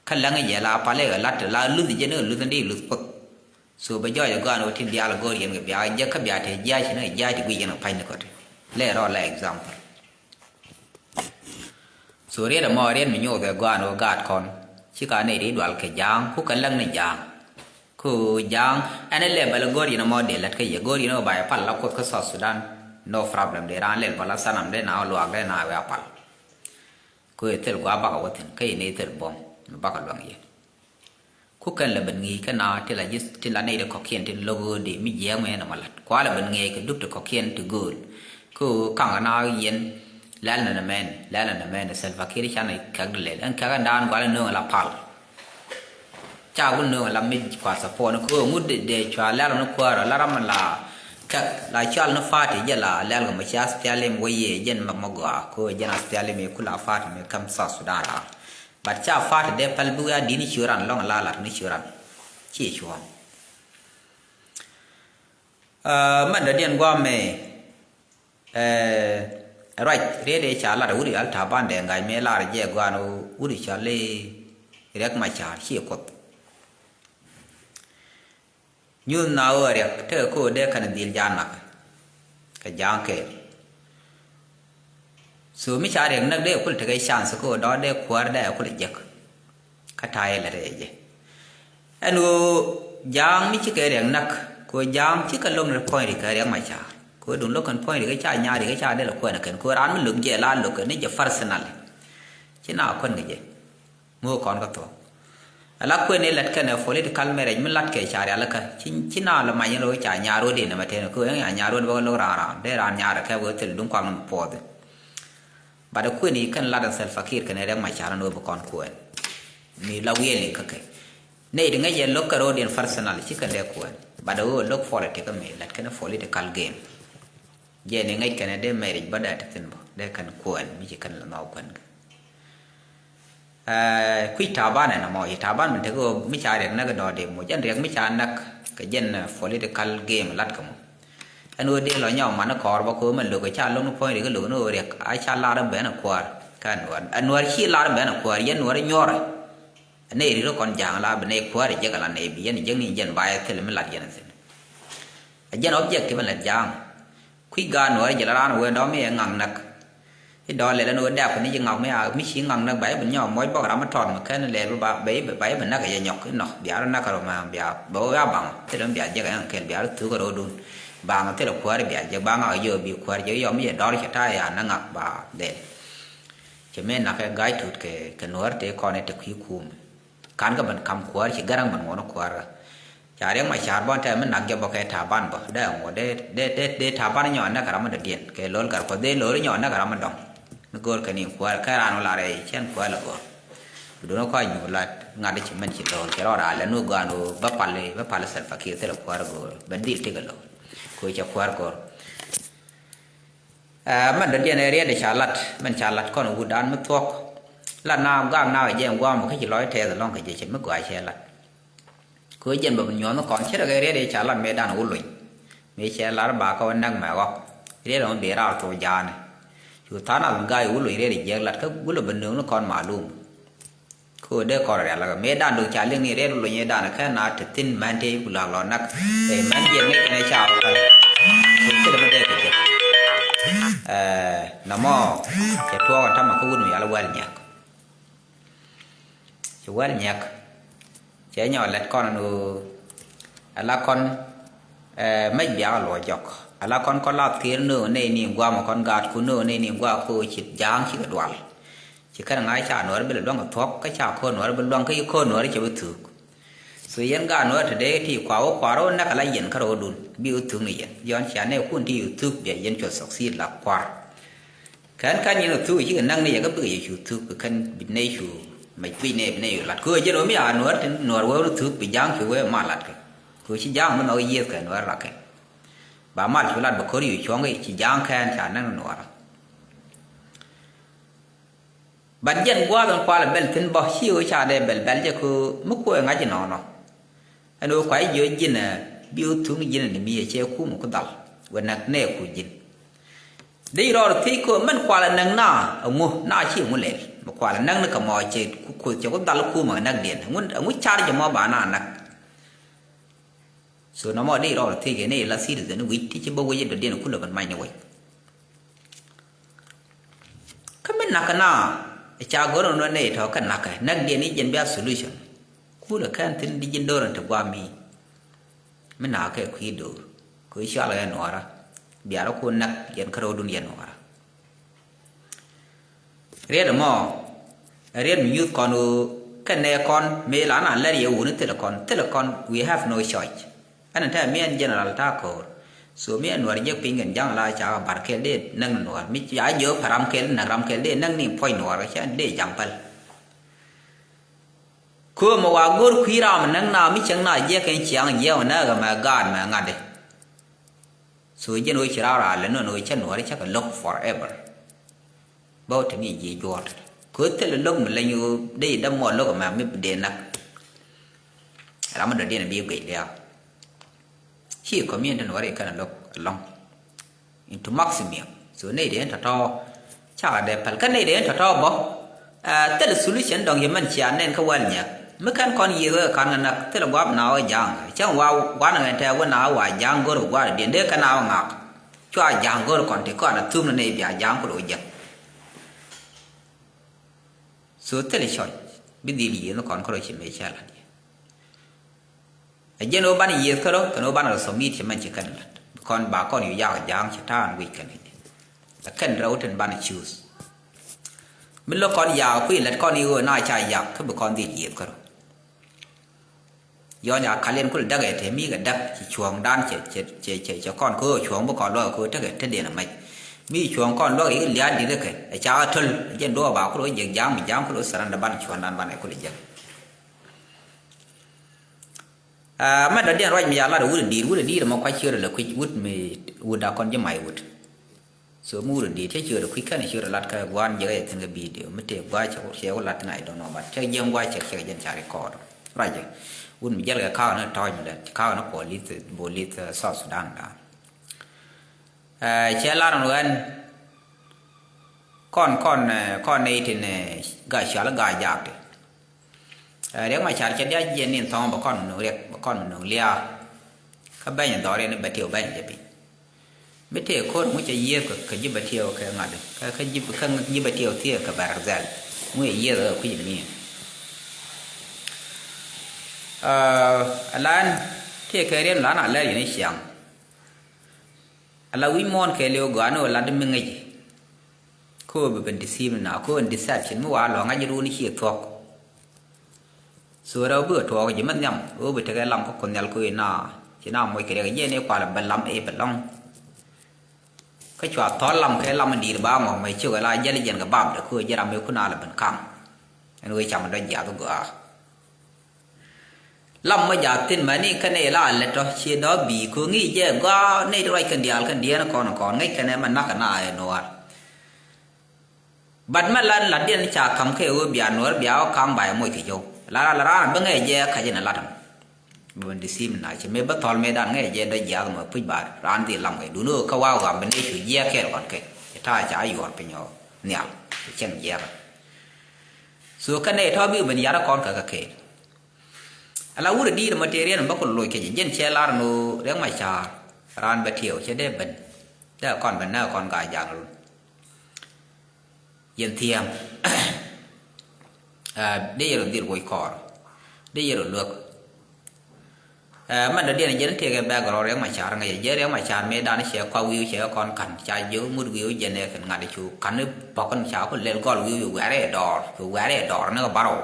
Kä läŋ jɛ la pal ɛ ɣä la̱t la luth jɛ ni ɣä luth ni luth puɔth. So bɛ jɔɔc ɛ gɔaan ɣöö tin diaal ɛ go̱o̱r yɛn kɛ bia jɛ kä bia te jiac ni jiac ti guic yɛn kɛ pa̱ny ni kɔt. Lɛ rɔ la example. So riet ɛmɔ riet mi nyoth ɛ gɔaan ɣöö gaat kɔn ci ka nɛy ti dual kɛ ja̱a̱ŋ ku kɛ läŋ ni ja̱a̱ŋ. Ku ja̱a̱ŋ ɛn ɛ lɛ bɛl ɛ go̱o̱r yɛn ɛmɔ dee lät kä yɛ go̱o̱r yɛn ɣöö ba yɛ pal la kuoth kä South Sudan. No problem dee raan lɛl bä la thanam dee na luaak dee na wee a pal. Ku ɛ thil gua̱a̱ bakɛ wä thi̱n kä yɛn ɛ thil buɔ̱m mi bakɛ luaŋ yɛn. Ku kɛn lɛ ben ŋi̱i̱c kä na ti la ji̱ ti la nɛy ti kɔ̱kiɛn ti lo̱k ɣöödi mi jiääk mɛ nɔmɔ la̱t kua lɛ ben ŋi̱eec kɛ dup ti kɔ̱kiɛn ti gööl. Kä ɣöö kaŋ na yɛn lɛl ni nɛmɛn lɛl ni nɛmɛn Salva Kiir canɛ kɛk di lɛl ɛn kɛk ɛn daan gua̱l nööŋ la pal. Ca wun nööŋ la mi kua support ni kä ɣöö ŋut dee cua lɛl ni kuäärä la ram la kɛk la cual ni party jɛ la lɛl kɛ mɔ cia SPLM wä yee jɛn mɛ mɔ gɔaa kä ɣöö jɛn SPLM ku la party mi käm South Sudan la. But ca party dee pɛl bi wiaa di̱t ni ci ran lɔŋ la lat ni ci ran. Ci cuɔ̱ɔ̱ŋ. Ɛ, mɛn dɔ̱diɛn gua̱a̱mɛ, ɛ, ruac riet ëë ca lat wut i̱ al ta̱a̱ bandɛ ŋa̱c mëë lar jɛ gua̱a̱n wut i̱ cɔl i̱ Riɛk Macar ci kuoth. Nyuth na ɣöö riɛk tekɛ ko̱o̱t dee kɛn dhil ja̱a̱n nak kɛ ja̱a̱ŋ kɛɛl. So mi ca riɛk näk dee kul tekɛ chance ko̱o̱t dɔ̱ dee kuäär dee kul jek. Kä ta̱a̱ yɛ lät ɛ jɛ ɛn ɣöö ja̱a̱ŋ mi cikɛ riɛk näk kɛ ɣöö ja̱a̱ŋ cikɛ lo̱k ni puɔ̱ny ri kɛ Riɛk Macar kɛ ɣöö duŋ lo̱k kɛn puɔ̱ny ri kɛ ca nyaar ri kɛ ca dee lɛ kuɛn kɛn kɛ ɣöö raan mi lo̱k jɛ la lo̱k kɛn ni jɛ personal. Ci na kuɛn kɛ jɛ. Ŋo̱o̱k kɔn kä thuɔ̱k. Ala kuën i̱ lät kɛnɛ political marriage mi lat kɛ ca rialikä. Ci, ci na lɛ mac in lo̱k ca nyaar wä dee nɛmɛ tënɛ. Kɛ ɣöö ɛn ca nyaar wä dee bä lo̱k raan raan. Dee raan nyaar kɛ wee thil duŋ kuak ni puɔth. But kuën i̱ kɛn lat in Salva Kiir kɛnɛ Riɛk Macar in wä bi kɔn kuɛn. Mi la wiɛl in kä kɛ. Nɛy ti ŋäc yɛ lo̱k kɛ ro̱o̱diɛn personal ci kɛn dee kuɛn. But ɣöö lo̱k politic mi lät kɛnɛ political game. Jɛ ni ŋäc kɛnɛ dee marriage bä dee ti thin bä. Dee kɛn kuɛn mi ci kɛn lɛ nhɔk kuɛn kɛ. Ɛ, kui̱ Taban ɛn ɛmɔ, ci Taban min tekɛ ɣöö mi ca riɛk näk dɔɔdi muc, ɛn riɛk mi ca näk kɛ jɛn, ɛ, political game lat kɛ mɔ. Ɛn ɣöö dee lɔ nyɔk man kɔɔr bä kɛ ɣöö mɛn lo̱k ca lo̱k ni puɔ̱ny riɛk lo̱k ni ɣöö riɛk a ca lar ben ɛ kuäär. Kä Nuäär, ɛ Nuäär ci lar ben ɛ kuäär, yɛn Nuäär nyuɔrɛ. Ɛ nɛy ri rɔ kɔn ja̱a̱ŋ la bi nɛy kuäär ɛ jek ala nɛy bi yɛn jek ni jɛn ba yɛ thil mi lat yɛn thi̱n. Ɛ jɛn objective ɛn lät ja̱a̱ŋ. Kui̱ gaat Nuäär jɛ la raan wee dɔ̱ mi ɛ ŋa̱k näk. I̱ dɔ̱ lɛl ɛn ɣöö dɛ̈ɛ̈k kɔn i̱ ji̱ ŋak mi a mi ci ŋak näk ba i̱ bi nyɔk muɔc bɔk ram mi tɔt mi kɛn lɛl ba ba i̱ bi näk kɛ jɛ nyɔk i̱ nɔ bia rɔ näk kɛ rɔ mɛ bia bɛ ɣöö ya baŋ thilɛ mi bia jek ɛn kɛl bia rɔ thuk kɛ rɔɔdun. Baŋ thilɛ kuäär bia jek ba ŋak yio̱o̱ bi kuäär jek yɔm mi jɛ dɔr cɛ ta̱a̱ ya näk ŋak ba lɛl. Cɛ mëë nak kɛ ga̱a̱c tut kɛ kɛ Nuäär tëë kɔn i̱ te kui̱ kuum. Kan kä ben kam kuäär ci Garaŋ ben ŋuɔ̱n kuäär kä. Ca Riɛk Macar bä tɛm mi nak jɛ bä kɛ Taban bä dee ŋuɔ̱t dee dee dee dee Taban nyɔk näk ram mi dɔ̱diɛn kɛ lo̱l gat kuɔth dee lo̱l nyɔk näk ram mi dɔ̱ŋ. Mi go̱o̱r kɛ ni kuäär kɛ raan wä la rɛy cɛn kuäär lɛ go̱o̱r. Bi duun kɔc nyuur la ŋa̱t ci mɛn ci lo̱l cɛ rɔ raal lɛ nu gɔaan wä bä pal bä pal Salva Kiir thilɛ kuäär go̱o̱r ben dhil tikɛ lo̱l. Koc cɛ kuäär go̱o̱r. Ɛ mɛn dɔ̱diɛn ɛ riɛt ɛ ca lat mɛn ca lat kɔn wutdan mi thuɔ̱k. Lat na gak na kɛ jɛ ɛn gua̱a̱m kä ci lɔc tɛth ɛlɔ̱ŋ kɛ jɛ cɛ mi gɔaa cɛ lat. Kɛ ɣöö jɛn bɛ bi nyuɔ̱th ni kɔn cä rɛ kɛ riɛt ɛ ca lat mëë dan wä lony. Mëë cɛ lar ba kɛ wä näk mɛ ɣɔk riɛt ɛmɔ bi raar thok ja̱a̱ni. Cu tha̱a̱ŋ nath mi ga̱a̱c wä lony riɛt ɛ jiɛk lat kä wä lɛ bɛ nööŋ ni kɔn malum. Kɛ ɣöö dee kɔn rial kä mëë dan do̱k ca liŋ ni rɛl luny ëë dan kä na te thi̱n mɛn tëë ku la̱k lɔ nak. Ëë mɛn jiɛn ŋäc kɛn ɛ ca wä kän. Kɛ thilɛ mi dee kɛ jek. Ɛ nɔmɔ cɛ tuɔɔk ɛn tamɛ kä wut mi yal wäl nyɛk. Cɛ wäl nyɛk. Cɛ nyɔk lɛt kɔn ɛn ɣöö ala kɔn, ɛ mɛc biakä luɔc jɔk. Ala kɔn kɔn lath kiɛɛr nööŋ nɛy ni gua̱a̱mɛ kɔn gaatkun nööŋ nɛy ni gua̱a̱k kä ɣöö ci ja̱a̱ŋ cikɛ dual. Ci kɛn ŋa̱c ca nuɔ̱ɔ̱r bi lɛ luäŋ kɛ thuɔ̱k kä ca ko̱o̱r nuɔ̱ɔ̱r bi luäŋ kä ci ko̱o̱r nuɔ̱ɔ̱r cɛ bi thuuk. So yɛn gaat Nuäär te dee ti kua wä kuar wä näk ala yɛn kärɔɔdun bi wä thuk ni yɛn. Yɔn cia nɛ kun ti wä thuk bia yɛn cuɔ succeed la kuar. Kɛn kan yɛn wä thuk cikɛ näk ni yɛ kä bikɛ yɛ cu thuk bi kɛn bi nɛ cu mɛ cuic nɛ bi nɛ cu lat. Kɛ wä jɛn wä mi a Nuäär ti Nuäär wä wä thuk bi ja̱a̱ŋ cu wee ma lat kɛ. Kɛ wä ci ja̱a̱ŋ mi nhɔk yiëth kɛ Nuäär rak kɛ. Ba mal cu lat bɛ ko̱r yu cuɔ̱ŋ i̱ ci ja̱a̱ŋ kɛn ca näk ni Nuäärä. But jɛn gua̱a̱th in kualɛ bɛl thi̱n bä ci ɣöö ca dee bɛl bɛl jɛ kɛ mi kuɛ ŋa̱c inɔnɔ. Ɛn ɣöö kua ji̱ jiök ji̱n ɛ bi ɣöö thuŋ ji̱n ɛ ni mi ɛ cɛ kum ku dhal wɛ näk nɛɛku ji̱n. Dee rɔɔd thiec kɛ mɛn kualɛ näk na ɛŋu na ci ɛŋu lɛl mi kualɛ näk ni kɛ mɔ cɛ ku kuoth cɛ ku dhal kum ɛ näkdiɛn ɛŋu car jɛ mɔ ba na näk. So nɔmɔ dee rɔɔd thiec kɛ ni la citizen wi̱c ti ci bä wec in dɔ̱diɛn kulɛ ben mac ni wec. Kä mi nakä na ca gɔr nɔ nɛ tɔ kä nakä näk diɛn i̱ jɛn bia solution. Kulɛ kɛn thi̱n di ji̱n do̱r in te guam mi. Mi nakä kɛ kui̱ do̱r kɛ cual kɛ Nuäärä. Biarä ku näk yɛn kärɔɔdun yɛn Nuäärä. Riet ɛmɔ ɛ riet mi nyuth kɔn ɣöö kɛn nɛ kɔn mëë la na lɛr yɛ wuni thilɛ kɔn thilɛ kɔn, we have no choice. Ɛn ɛn tɛ mi ɛn general ta̱a̱ ko̱o̱r. So mi ɛn Nuäär jiäk piny kɛn ja̱ŋ la ca bar kɛl dee näk ni Nuäär mi ca jiök pɛ ram kɛl näk ram kɛl dee näk ni puɔ̱ny Nuäär cɛ dee ja̱ŋ päl. Köömɛ wa go̱r kui̱ ram näk na mi cäŋ na jiäk kɛn ciaŋ jiäk mɛ näk ɛmɛ gaat mɛ ŋa̱t dee. So jɛn ɣöö ci raar a lɛ nɔn ɣöö cä Nuäärä cä kɛ lo̱k forever. Bä wä te ni jiɛ juɔ̱ɔ̱r te kɛ ɣöö thilɛ lo̱k mi leny ɣöö dee däm mɔ lo̱k ɛmɛ mi dee näk. Ram mi dɔ̱diɛn bi guic lia̱a̱. Ci community Nuäärä kɛn lo̱k ɛlɔ̱ŋ into maximum. So nɛy dee in tɔ̱tɔ̱ cakɛ dee päl kä nɛy dee in tɔ̱tɔ̱ bä. Thilɛ solution dɔ̱ŋ yɛ mɛn cia nɛn kä wäl nyɛk mi kɛn kɔn yiëë wee ka̱n kɛ näk thilɛ gua̱a̱p na wä ja̱a̱ŋ cäŋ wa gua̱n ɣɛn tɛ wä na wä wa ja̱a̱ŋ go̱r kɛ gua̱a̱r diɛn dee kɛn a wä ŋaak. Cua ja̱a̱ŋ go̱r kɔn ti kɔn a thuk ni nɛy bia ja̱a̱ŋ kulɛ wä jek. So thilɛ cɔc bi dhil yiëë ni kɔn kärɔ ci mëë cɛ la̱t yɛ. Ɛ jɛn ɣöö banɛ yiëëth kärɔ kɛn ɣöö banɛ rɔ submit cɛ mɛn ci kɛn la̱t bi kɔn ba kɔn yu yak ja̱a̱ŋ ci ta̱a̱n wi̱c kɛn kɛ jɛ. Ɛ kɛn rɛw tin banɛ choose. Mi lo̱k kɔn yak kui̱ lät kɔn i̱ ɣöö na ca yak kä bi kɔn dhil yiëëth kärɔ. Yɔny a kal yɛn kul däk ɛ te mi kɛ däk ci cuɔ̱ɔ̱ŋdan cɛ cɛ cɛ cɛ cɛ kɔn kä ɣöö cuɔ̱ɔ̱ŋ bi kɔn luɔk kä ɣöö tekɛ te diɛn ɛ mɛc. Mi cuɔ̱ɔ̱ŋ kɔn luɔk i̱ lia̱a̱ di̱t kɛ ɛ ca ɣä töl ɛ jɛn duɔɔk ba kul ɣöö jek ja̱a̱ŋ mi ja̱a̱ŋ kul ɣöö sɛrɛn dɛ banɛ cuɔ̱ɔ̱ŋdan banɛ kul ɛ jek. Aa, mɛn dɔ̱diɛn ruac mi ca lat wut ɛ di̱i̱t, wut ɛ di̱i̱t ɛmɔ kua̱c ciöt ɛ lɛ kui̱c, wut mi, wut a kɔn ji̱ mac wut. So mi wut ɛ di̱i̱t cä ciöt ɛ kui̱c kɛn ɛ ciöt ɛ lat kä gua̱a̱n jiäk ɛ thi̱n kä video mi tëë gua̱a̱c cɛ, cɛ wä lat ŋa̱c dɔ̱ŋ nɔ bat cä jiɛn gua̱a̱c cɛ, cɛ jɛn ca record. Ruac jɛ wut mi jiɛl kɛ ka̱a̱k ni tɔ̱ɔ̱c mi dɛ ka̱a̱k ni police, police, uh, South Sudan dan. Aa, cɛ lar ɛn ɣän kɔn, kɔn, ɛ, kɔn nɛy tin, ɛ, ga cual ga jaak ti. Ɛ, Riɛk Macar cɛ diac jiɛn ni thɔ̱ɔ̱ŋ bɛ kɔn mi no̱o̱ŋ Riɛk, bɛ kɔn mi no̱o̱ŋ lia̱a̱. Kä bɛny dhɔriɛn ni bɛ tiɛw bɛny jɛ piny. Mi tëë ko̱r ŋu cɛ yiëëth kɛ, kɛ ji̱ bɛ tiɛw kɛ ŋa̱t, kɛ, kɛ ji̱, kɛ ji̱ bɛ tiɛw thiëëk kɛ Baragdhɛl. Ŋu cɛ yiëëth kɛ kui̱c mi. Ɛ, ɛlan tëë kɛ riɛn lan a lɛr yɛn i̱ ciaŋ. Ala wi̱c muɔ̱ɔ̱n kɛɛliw gɔaa ni ɣöö lat mi ŋäci. Kä ɣöö bi ben deceive na kä ɣöö deception mi wa lɔ̱ŋ ŋa̱c run ciɛ thuɔ̱k. So rɛw bikɛ tuɔɔk ji̱ mi nhiam ɣöö bi tekɛ lam kä Kuoth Nhial kä ɣöö na ci na moc kɛ riɛk jiɛn i̱ kualɛ bɛ lam i̱ bɛ lɔ̱ŋ. Kä cua thɔl lam kɛ lam in di̱i̱t ba ŋɔ̱k mɛ ciök ɛ la jäl jiɛn kɛ bapdɛ kä ɣöö ji̱ ram mi kun a lɛ ben ka̱m. Ɛn ɣöö cam dɔ̱ jiath gɔaa. Lam mɔ jath thi̱n mɛni kɛnɛ ila lɛt tɔ ci dɔ̱ bi̱i̱ ko̱ŋi jɛ gɔaa nɛy ti ruac kɛn diaal kɛn diɛɛn kɔn kɔn ŋäc kɛnɛ mɛ nak kɛ na ɛ nuɔɔr. Bat mɛ la lat diɛn ca ka̱m kɛ ɣöö bia nuɔɔr bia ɣä ka̱m ba ɛ moc kɛ jɔw la ral raan bä ŋäc jɛ kac in ɛ lat ɛmɔ. Bä bä dhi sim na ci mëë bä thɔl mëë dan ŋäc jɛ dɔ̱ jiath mɔ puc ba raan dhil lam kɛ dun ɣöö kä wa ɣam bä nɛy cu jiɛk kɛɛl kɔn kɛ ci ta̱a̱ ca yuɔr piny ɔ nhial ci cɛn jiɛk. So kɛnɛ tɔ̱ bi ben yar kɔn kɛ kɛ kɛɛl. Ala wut di̱i̱t mɔ tëë riɛn bä ku loc kɛ jɛ jiɛn cɛ lar ni ɣöö Riɛk Macar raan bɛ tiɛw cɛ dee ben. Dee kɔn ben näk kɔn ka jaŋ run. Yɛn thia̱a̱ŋ. Dee yɛn rɔ dhil woc kɔɔr. Dee yɛn rɔ luäk. Mɛn dɔ̱diɛn jɛn tëëkɛ background Riɛk Macar ŋäcɛ jɛ Riɛk Macar mëë dan cɛ kɔak wi̱i̱ cɛ kɔn ka̱n ca jiök ŋut wi̱i̱ jɛn ɛ kɛn ŋa̱t cu ka̱n i̱ pɔ̱k in ca ku lɛl gɔl wi̱i̱ wi̱i̱ wɛ̈rɛ dɔɔr cu wɛ̈rɛ dɔɔr ni kɛ bärɔw.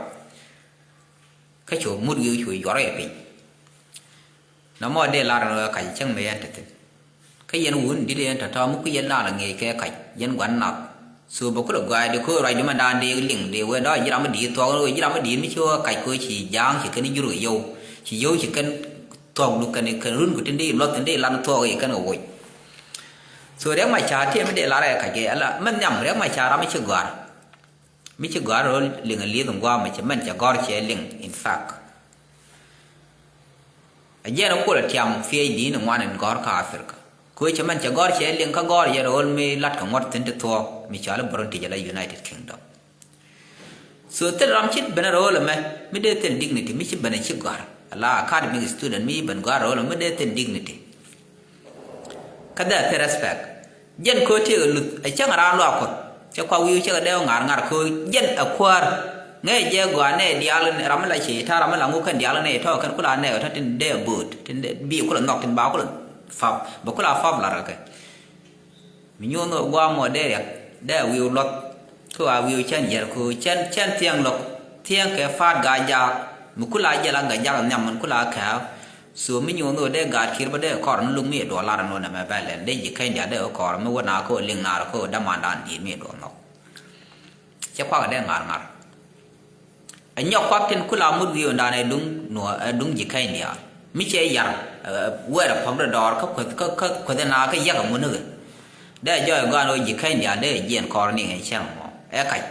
Kä cu mut wi̱i̱ cu yuɔr ɛ piny. Nɔmɔ dee lar ni ɣöö kac cäŋ mëë yɛn te thi̱n. Kä yɛn wun di̱t yɛn tɔ̱tɔ̱ mi kui̱ yɛn lar ŋi̱eec kɛ kac yɛn gua̱n nath. So bä kulɛ gɔaaɛ dee ko̱o̱r ruacdu mɛn daan dee liŋ dee wee dɔ̱ ji̱ ram mi di̱i̱t thuɔ̱k wee ji̱ ram mi di̱i̱t mi ci ɣöö kac ko̱o̱r ci ja̱a̱ŋ ci kɛn jur kɛ yio̱w. Ci yio̱w ci kɛn thuɔ̱kdu kɛn kɛn run ku tin dee luɔth tin dee lan thuɔ̱k i̱ kɛn kɛ woc. So Riɛk Macar tiee mi dee lar ɛ kac kɛ ala mɛn nhiam Riɛk Macar ram mi ci gɔ̱a̱r. Mi ci gɔ̱a̱r ro̱l liŋ ɛ li̱eth in gua̱a̱m ɛ cɛ mɛn cɛ gɔ̱r cɛ liŋ in fact. Ɛ jiɛn ɛ kuɔl ɛ tiam PhD ni ŋuan in gɔ̱r kä Africa. Kɛ ɣöö cɛ mɛn cɛ gɔ̱r cɛ liŋ kä gɔ̱r yɛ ro̱l mi lat kɛ ŋuɔ̱t thi̱n ti thuɔ̱ɔ̱k mi cɔal i̱ British ala United Kingdom. So thil ram cit ben ɛ ro̱l ɛmɛ mi dee thil dignity mi ci ben ɛ ci gɔ̱r ala academic student mi ben gɔ̱r ro̱l ɛmɛ mi dee thil dignity. Kä dhɛ thil respect. Jɛn köö tiek ɛ luth ɛ cäŋ raan luaak Kuɔth cɛ kua wi̱i̱ cɛ kɛ dee ŋa̱r ŋa̱r köö jɛn ɛ kuäär. Ŋee jɛ gɔaa nɛy diaal ram mi la cɛ ta̱a̱ ram mi la ŋuk kɛn diaal nɛy tɔ̱ kɛn kula nɛy tɔ̱ tin dee bo̱o̱t tin dee bi kula nhɔk tin ba kula fap bɛ kula fap lar kɛ kɛ. Mi nyuɔ̱n ɣöö gua̱a̱m mɔ dee riɛk dee wi̱i̱ luɔth. Kä a wi̱i̱ cɛn jiɛr köö cɛn cɛn thiɛŋ lo̱k thiɛŋ kɛ pa̱a̱t Gaa-jaak mi kula jɛl a Gaa-jaak nhiam min kula kɛ̈ɛ̈. So mi nyuɔ̱n ɣöö dee gaat ki̱i̱r bä dee kɔr ni luk mi duɔl lar ɛn ɣöö nɛmɛ bɛ lɛl dee ji̱ kɛny diaal dee kɔr mi wä na kä liŋ naar kä dämandan di̱i̱t mi duɔl nhɔk. Cɛ kuak dee ŋa̱r ŋa̱r. Ɛ nyɔk kuak tin kula mut wi̱i̱ ɣöö ndan ɛ duŋ nuɔ ɛ duŋ ji̱ kɛny diaal mi cɛ yar. Wɛɛr ɛ pɔk dee dɔɔr kä kueth kä kä kueth ɛ na kä yɛk ɛ ŋun ni ɣɛ. Dee jɔɔy gɔaan ɣöö ji̱ kɛny diaal dee jiɛn kɔr ni ŋɛ cɛŋ mɔ ɛ kac.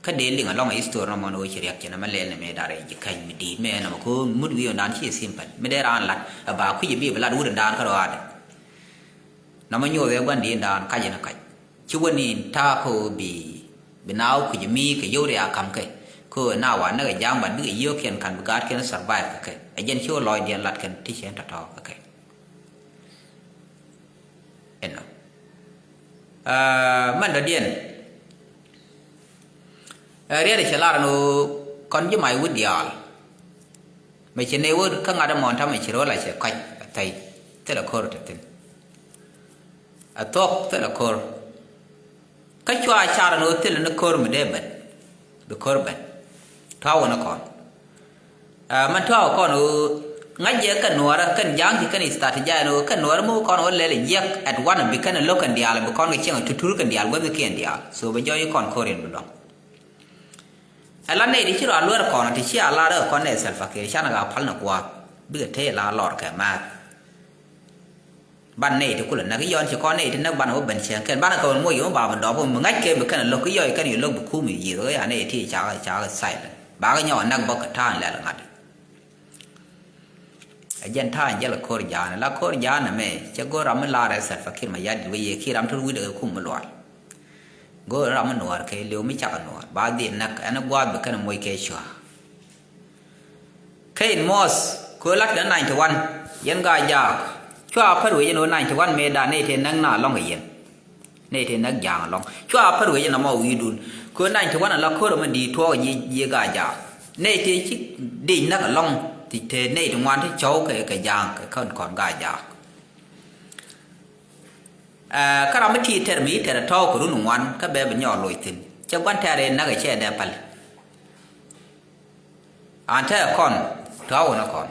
Kä dee liŋ alɔŋ ɛ history nɔmɔ ni ɣöö ci riɛk ci nɛmɛ lɛl ni mëë dar ɛ ji̱ kɛny mi di̱i̱t mëë nɔmɔ kä mut wi̱i̱ ɣöö ndan ci simple mi dee raan lat ɛ ba kui̱c ɛ bi bi lat wut ɛ ndan kä rɔaadɛ. Nɔmɔ nyoth ɛ gua̱n di̱i̱t ndan kac ɛn kac. Ci wä ni ta̱a̱ kä ɣöö bi bi na wä kui̱c mi kɛ yio̱w ria ka̱m kɛ kä ɣöö na wa näk ɛ ja̱a̱ŋ bat bikɛ yio̱o̱kiɛn ka̱n bi gaatkiɛn survive kɛ kɛ ɛ jɛn ci wä lɔcdiɛn lat kɛn ti cɛ ɛn tɔ̱tɔ̱ kɛ kɛ. Ɛnɔ. Mɛn dɔ̱diɛn ɛ riɛt ɛ cɛ lar ɛn ɣöö kɔn ji̱ mac wut diaal. Mɛ ci nɛy wä kä ŋa̱t ɛmɔ ɛn ta̱mɛ ci rööl a cɛ kɔc a thɛy. Thilɛ ko̱r te thi̱n. A thuɔ̱k thilɛ ko̱r. Kä cua car ɛn ɣöö thilɛ ni ko̱r mi dee ben. Bi ko̱r ben. Tɔ̱a̱ wä ni kɔn. Ɛ mɛn tɔ̱a̱ wä kɔn ɣöö ŋa̱c jɛ kɛn nuɔɔrä kɛn ja̱a̱ŋ ci kɛn i̱ strategize ɛn ɣöö kɛn nuɔɔrä mi wä kɔn wä lɛl ɛ jiɛk at one bi kɛn ɛ lo̱k kɛn diaal bi kɔn kɛ cieŋ ɛ tutur kɛn diaal guäthkiɛn diaal. So bɛ jɔɔc kɔn ko̱r in bi luaŋ. Ɛ la nɛy ti ci rɔ a luɛr kɔn ti ci a lar ɛ kɔn nɛy Salva Kiir canɛ ɣaa pal ni kua̱a̱th bikɛ tëë la lɔr kɛ mɛth. Ban nɛy ti kulɛ näk i̱ yɔn ci kɔn nɛy ti näk ban wä ben cieŋ kɛn ban kɛ wä moc yɛ wä ba mi dɔp wä mi ŋa̱c kɛ bi kɛn lo̱k i̱ yɔc kɛn yɛ lo̱k bi kum i̱ yieth wä ya nɛy ti cakɛ cakɛ silent ba kɛ nyɔk näk bä kɛ ta̱a̱n lɛl ŋa̱t. Ɛ jɛn ta̱a̱ in jɛl ɛ ko̱r ja̱a̱n la ko̱r ja̱a̱n ɛmɛ cɛ go̱r ram mi laarɛ Salva Kiir Mayardit wee yee kiɛ ram ti wi̱cdɛ kɛ kum mi lual. Go̱r ram mi nuɔɔr kɛ liw mi cakɛ nuɔɔr ba dhil näk ɛn gua̱a̱th bi kɛn moc kɛ cua. Kɛ in mɔɔth kɛ lat kɛ ninety one yɛn Gaa-jaak cua pär wee jɛn ɣöö ninety one mëë da̱a̱n nɛy tëë näk na lɔ̱ŋ kɛ yɛn. Nɛy tëë näk ja̱a̱ŋ ɛlɔ̱ŋ cua pär wecä nɔmɔ wi̱i̱dun. Kɛ nineteen ninety-one ala ko̱r ɛmɛ di̱i̱t tuɔɔk ji̱, ji̱ Gaa-jaak. Nɛy tëë ci dec näk ɛlɔ̱ŋ ti te nɛy ti ŋuan ti cɔw kɛ, kɛ ja̱a̱ŋ kɛ kɔn, kɔn Gaa-jaak. Ɛ, kä ram mi ti tɛr mi tɛr ɛ tɔ̱ɔ̱k kɛ run ŋuan kä bɛ bi nyɔɔk loc thi̱n. Cɛ gua̱n tɛr in näk ɛ cɛ dee päl. An te kɔn tɔ̱ wä ni kɔn.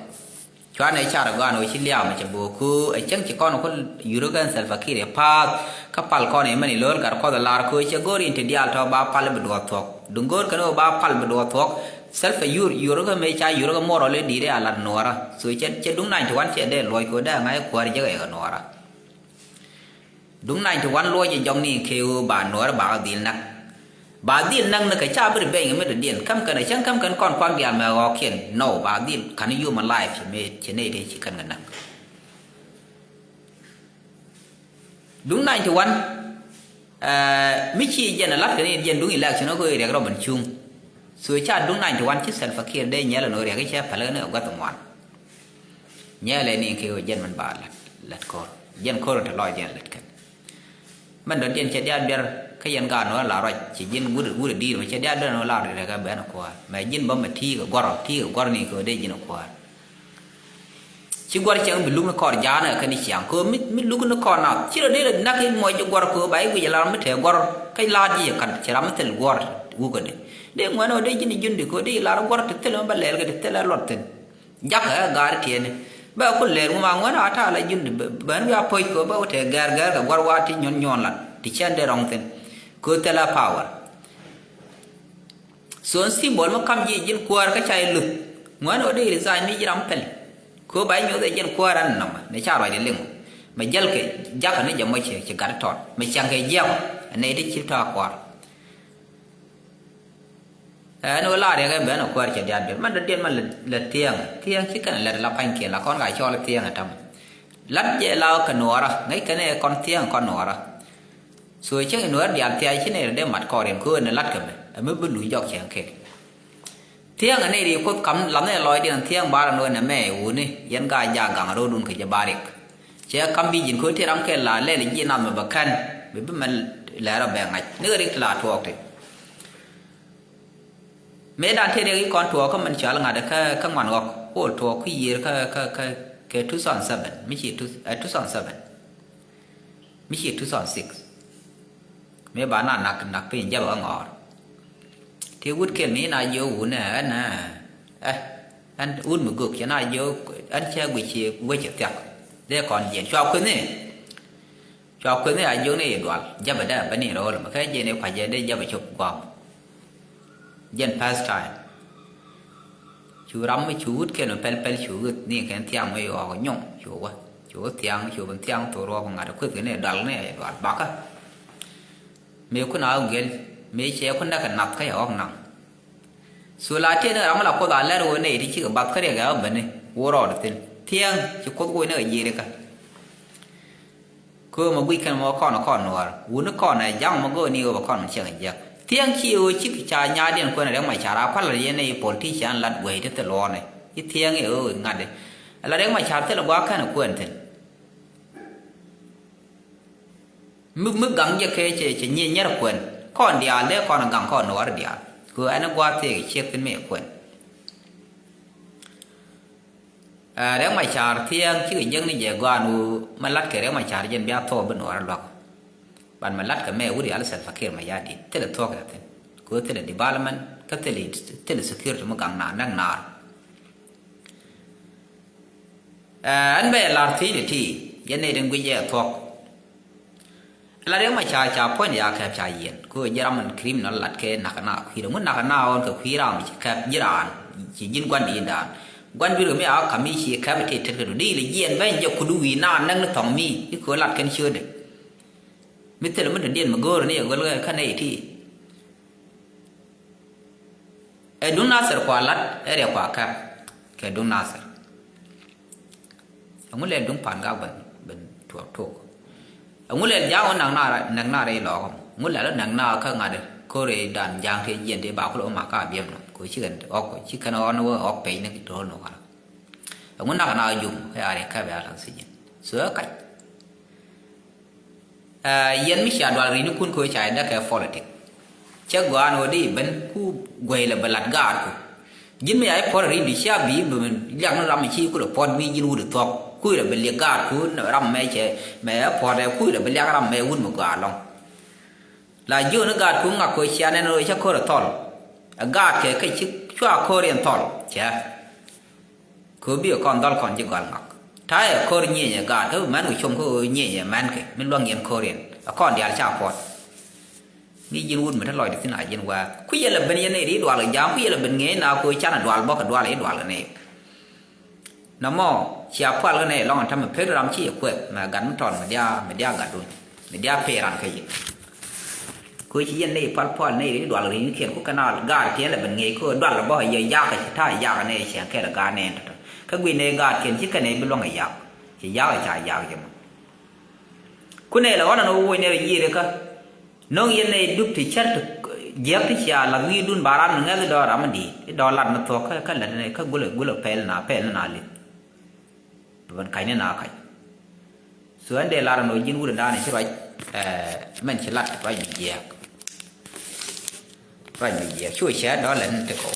Cuanɛ car ɛ gɔaa ni ɣöö ci liaam ɛ cɛ bo̱o̱k köö ɛ cäŋ ci kɔn ɛ ku yurä kɛn Salva Kiir ɛ pa̱a̱th. Kä pal kɔn ɛ mɛn i̱ lo̱l gat kuɔth ɛ lar köö cɛ go̱o̱r in ti diaal tɔ̱ ba pal bi duɔth thuɔ̱k. Duŋ go̱o̱r kɛn ɣöö ba pal bi duɔth thuɔ̱k. Salva yur, yurä kä mëë ca yurä kä muɔr ɔ lɛ di̱i̱t ɛ a lat nuɔɔrä. So cɛ, cɛ duŋ ninety-one cɛ dee luɔc köö dee ŋa̱c ɛ kuäär jek ɛ kɛ nuɔɔrä. Duŋ ninety-one luɔc jɛ jɔŋni kɛ ɣöö ba nuɔɔr ba kɛ dhil näk. Ba dhil näk ni kɛ ca bi ri beny kɛ mi dɔ̱diɛn käm kɛn a cäŋ käm kɛn kɔn kuak diaal mɛ ɣɔɔkiɛn. No, ba dhil ka̱n human life ci mëë ci nɛy tëë ci kɛn kɛ näk. Duŋ ninety-one, eh, mi ci jɛn a lat kɛ ni jɛn duŋ election kɛ ɣöö riɛk rɔ ben cuŋ. So ca duŋ ninety-one ci Salva Kiir dee nyɛl ɛn ɣöö riɛk i̱ cɛ päl kɛ ni kɛ gua̱th ŋuan. Nyɛɛlɛ ni kɛ ɣöö jɛn mɛn ba lät, lät ko̱r. Jɛn ko̱r in te lɔc jɛn lät kɛn. Mɛn dɔ̱diɛn cɛ diaal biɛr kä yɛn gaat nuɔ̱ɔ̱r la ruac ci ji̱n wut, wut di̱i̱r mɛ cɛ diaal biɛr nuɔ̱ɔ̱r la ruac rɛk ɛ ben ɛ kuäär. Mɛ ji̱n bä mɛ ti̱i̱ kɛ guɔ̱r, ti̱i̱ kɛ guɔ̱r ni kɛ ɣöö dee ji̱n ɛ kuäär. Ci gua̱r cäŋ bi luk ni kɔr ja̱a̱n ɛ kɛn i̱ ciaŋ kɛ ɣöö mi, mi luk ni kɔr nath ci rɔ dee rɔ nak i̱ muɔc i̱ gua̱r kɛ ɣöö ba i̱ guic i̱ lar mi te gua̱r kä i̱ la̱a̱t ji̱ i̱ ka̱n ci ram mi thil gua̱r wukɛ dee. Dee ŋuɛ̈n ɣöö dee ji̱n i̱ jundi kɛ ɣöö dee i̱ lar gua̱r ti thil mi ba lɛl kɛ ti thil ɛ luɔt thi̱n. Jakä ɛ gaari tiɛni bɛ ku lɛl ŋu ma ŋuɛ̈n a ta̱a̱ la jundi bɛ, bɛ, bɛ wi̱i̱ a po̱c kɛ ɣöö bɛ wä te gɛr gɛr kɛ gua̱r wa ti nyuɔ̱n nyuɔ̱n lat ti cɛn dee rɔ̱ŋ thi̱n. Kɛ ɣöö thil a power. So in symbol mi kam ji̱ ji̱n kuäär kä ca i̱ luth. Ŋuɛ̈n ɣöö dee resign mi ji̱ ram pɛl. Kɛ ɣöö ba i̱ nyuɔth ɛ ji̱n kuäär ɛn nɔmɔ ni ca ruacdɛ liŋ. Mɛ jäl kɛ jakä ni jɛ mɔ ci, ci gat tɔt mɛ ciaŋ kɛ jiɛk ɔ. Ɛ nɛy ti ci tɔ̱ a kua̱r. Ɛn ɣöö la riɛk ɛ ben ɛ kuäär cɛ diaat ben man dɔ̱diɛn man lɛ, lɛ thiɛŋ. Thiɛŋ ci kɛn lɛt la pa̱nykiɛn la kɔn ka cɔɔl thiɛŋ ɛ ta̱mɛ. Lat jɛ la kɛ nuɔɔrä ŋäc kɛn ɛ kɔn thiɛŋ kɔn nuɔɔrä. So cäŋ in wär diaal thia̱a̱c ci nɛy rɔ dee mat kɔɔr in köö ni la̱t kɛ mɛ ɛ mi bi luc jɔk cɛŋ kɛk. Thiäŋ ɛ nɛy ri Kuoth kam la̱th ni lɔcdiɛn thiäŋ bar ɛn ɣöö nɛmɛ wuni yɛn gaa jaak gaŋ ro̱o̱dun kɛ jɛ barik. Cɛ kam bi ji̱n köö ti ram kɛ la lɛl ji̱ nath mɛ bɛ kɛn bi bi mɛ lɛr ɔ bɛ ŋa̱c ni ɣä rik ti la tuɔɔk ti. Mëë dan tëë riɛk i̱ kɔn tuɔɔk kä mɛn cɔal ŋa̱t kä, kä ŋuan ɣɔk kol tuɔɔk kä yiër kä, kä, kä, kɛ two thousand seven mi ci two, eh, two thousand seven. Mi ci two thousand six. Mëë ba na nak, nak piny jabɛ kä ŋɔɔr. Ti wut kel mi na jiö wun ɛ ɛn ɛ ɛn wut mi gök cɛ na jiö ɛn cɛ guic ci wec cɛ thiak. Dee kɔn jiɛn cua kueth ni. Cua kueth ni a jiök ni i̱ dual jabɛ dee bä ni ro̱o̱l mɛ kɛ jiɛn i̱ kuac jɛ dee jabɛ cop guam. Jɛn pastime. Cu ram mi cu wut kɛn mi pɛl pɛl cu wut ni kɛn thiaŋ mi yɔɔk nyɔŋ cu wä cu wä thiaŋ cu bin thiaŋ thok ruɔk ŋa̱t kueth kɛn i̱ dual ni i̱ dual bakä. Mëë kun a wä gel mëë cɛ kun näk kɛ nath kä yɛ ɣɔk naŋ. Cu la tiɛn ni ram mi la kuoth a lɛr wä nɛy ti cikɛ bath kä riɛk ɛ wä beni wä rɔɔd thi̱n thiaŋ ci kuoth wä ni kɛ ji̱ rikä. Köö mɛ guic kɛn mɔ kɔn kɔn nuɔɔr wuni kɔn ɛ ja̱ŋ mɔ go̱o̱r ni ɣöö bɛ kɔn mɛ ciɛŋ jiäk thiɛŋ ci ɣöö cik ca nyaatdiɛn kuɛn Riɛk Macar a kualɛ yɛn i̱ politician lat guɛy ti thil luɔɔnɛ ci thiɛŋ i̱ ɣöö ŋa̱t i̱ la Riɛk Macar thil gua̱a̱k kɛn ɛ kuɛn thi̱n. Mi, mi gaŋ jɛ kɛ cɛ, cɛ nyiec nyɛr kuɛn kɔn diaal dee kɔn gaŋ kɔn nuɔɔr diaal kɛ ɣöö ɛn gua̱a̱k thiek ciek thi̱n mi ɛ kuɛn. Ɛ, Riɛk Macar thiɛɛŋ cikɛ jiäkni jɛ gɔaa ɛn ɣöö mɛ la̱tkɛ Riɛk Macar jɛn bia thuɔɔk bi nuɔɔr luäk. Ban mɛ la̱tkɛ mɛ wut yal Salva Kiir Mayardit thilɛ thuɔ̱k ɛ thi̱n kɛ ɣöö thilɛ development kä thilɛ, thilɛ security mi gaŋ naar näk naar. Ɛ, ɛn bɛ lar thiecdɛ ti yɛn nɛy tin guic ɛ thuɔ̱k. La Riɛk Macar ca puɔ̱ny ya kɛp ca yiɛn kɛ ɣöö ji̱ ram ɛn criminal lat kɛ nakä na kui̱dɛ ŋun nakä na ɣɔn kɛ kui̱ ram ci kɛp ji̱ raan ci ji̱n gua̱n di̱i̱n daan. Gua̱n dui̱r kɛ mi a ka̱m mi ci kɛp ɛ tëë tet kɛ du di lɛ jiɛn ben jɛ kut wi̱i̱ na näk ni thɔŋ mi i̱ kɛ ɣöö lat kɛn ciötdɛ. Mi thilɛ mi dɔ̱diɛn mi go̱o̱rä ni ɛ göl kä nɛy ti. Ɛ duŋ Nasir kua lat ɛ riɛk kua kɛp kɛ duŋ Nasir. Ɛŋu lɛl duŋ pan gak ben, ben tuɔɔk tok. Ɛŋu lɛl ja̱a̱ŋ wä naŋ nar, naŋ nar rɛy lɔɔk ɛmɔ. Ɛŋu lɛl wä naŋ nar kä ŋa̱t ko̱r rɛy dan ja̱a̱ŋ tëë jiɛn tëë ba kulɛ wä mak ka biɛm nɔ. Kɛ ɣöö ci kɛn, ci kɛn ɣɔn wä ɣɔk pec ni kɛ do̱r ni wal. Ɛŋu nak na jum kä ya rɛy kɛp ya laŋ thi̱ji̱n. So ɛ kac. Ɛ, yɛn mi cia dual ri̱cnikun kɛ ɣöö ca yɛ däk kɛ politik. Cä gɔaa ɛn ɣöö dee ben ku guɛy lɛ bɛ la̱t gaatku. Ji̱n mi ca yɛ puɔ̱t ri̱cdu cia bi̱i̱ bi liak ni ram mi ci kulɛ puɔ̱t mi ji̱n wut ɛ thuɔ̱k. Kui̱ lɛ bɛ liak gaatku ram mɛ cɛ mɛ ɛ puɔ̱t ɛ kui̱ lɛ bɛ liak ram mɛ wut mi gɔaa ɛlɔ̱ŋ. La jiööni gaatku ŋak kɛ ɣöö cia nɛn ɣöö cä ko̱r ɛ thɔl. Ɛ gaatkɛ kɛ ci cua ko̱r yɛn thɔl cɛ. Kɛ ɣöö bikɛ kɔn dhɔl kɔn ji̱ gɔal ŋɔak. Ta̱yɛ ko̱r nyieenyɛ gaat kä bi mɛn kɛ com kä ɣöö nyieenyɛ mɛnkɛ mi luäŋ yɛn ko̱r yɛn. Ɛ kɔn diaal ca puɔt. Ŋi̱i̱c ji̱n wut mi te lɔcdɛ thi̱n a ji̱n wa̱a̱. Kui̱cɛ lɛ ben yɛn nɛy ri dual kɛ ja̱a̱ŋ, kui̱cɛ lɛ ben ŋi̱eec na kɛ ɣöö canɛ dual bä kɛ dual i̱ dual kɛ nɛy. Nɔmɔ cia pual kä nɛy ɛlɔ̱ŋ ɛn täämɛ pek ram ci yɛ kuɛth mɛ gat mi tɔt mi dia, mi dia gatdun mi dia pee ran kä yɛ. Kɛ ɣöö ci yɛn nɛy pal pual nɛy ri dual ri̱i̱ŋkiɛn ku kɛn a gaatkiɛn lɛ ben ŋi̱eec kä ɣöö dual lɛ bä yɛ yakä ci ta̱a̱ yakä nɛy ciɛŋ kɛl ɛ gaat nɛy tɔ̱tɔ̱. Kä guic nɛy gaatkiɛn ci kɛn nɛy bi luäŋ ɛ yak. Ci yakä ca yak yɛ mɔ. Ku nɛy lɛ ɣɔn ɛn ɣöö woc nɛy rɔ jiëërikä. No̱ŋ yɛn nɛy dup ti cär ti jiäk ti cia la̱th wi̱i̱dun ba ran mi ŋäth i̱ dɔɔr ram mi di̱i̱t i̱ dɔɔr lat mi thuɔ̱k kä, kä lät nɛy kä gulɛ, gulɛ pɛl na pɛl ni na li̱th. Bɛ ben ka̱cni na ka̱c. So ɛn dee lar ɛn ɣöö ji̱n wut ɛn da̱a̱n ci ruac, ɛ, mɛn ci lat ruac mi jiääk. Ruac mi jiääk. Cu cɛ dɔ̱ lɛn ti kɔw.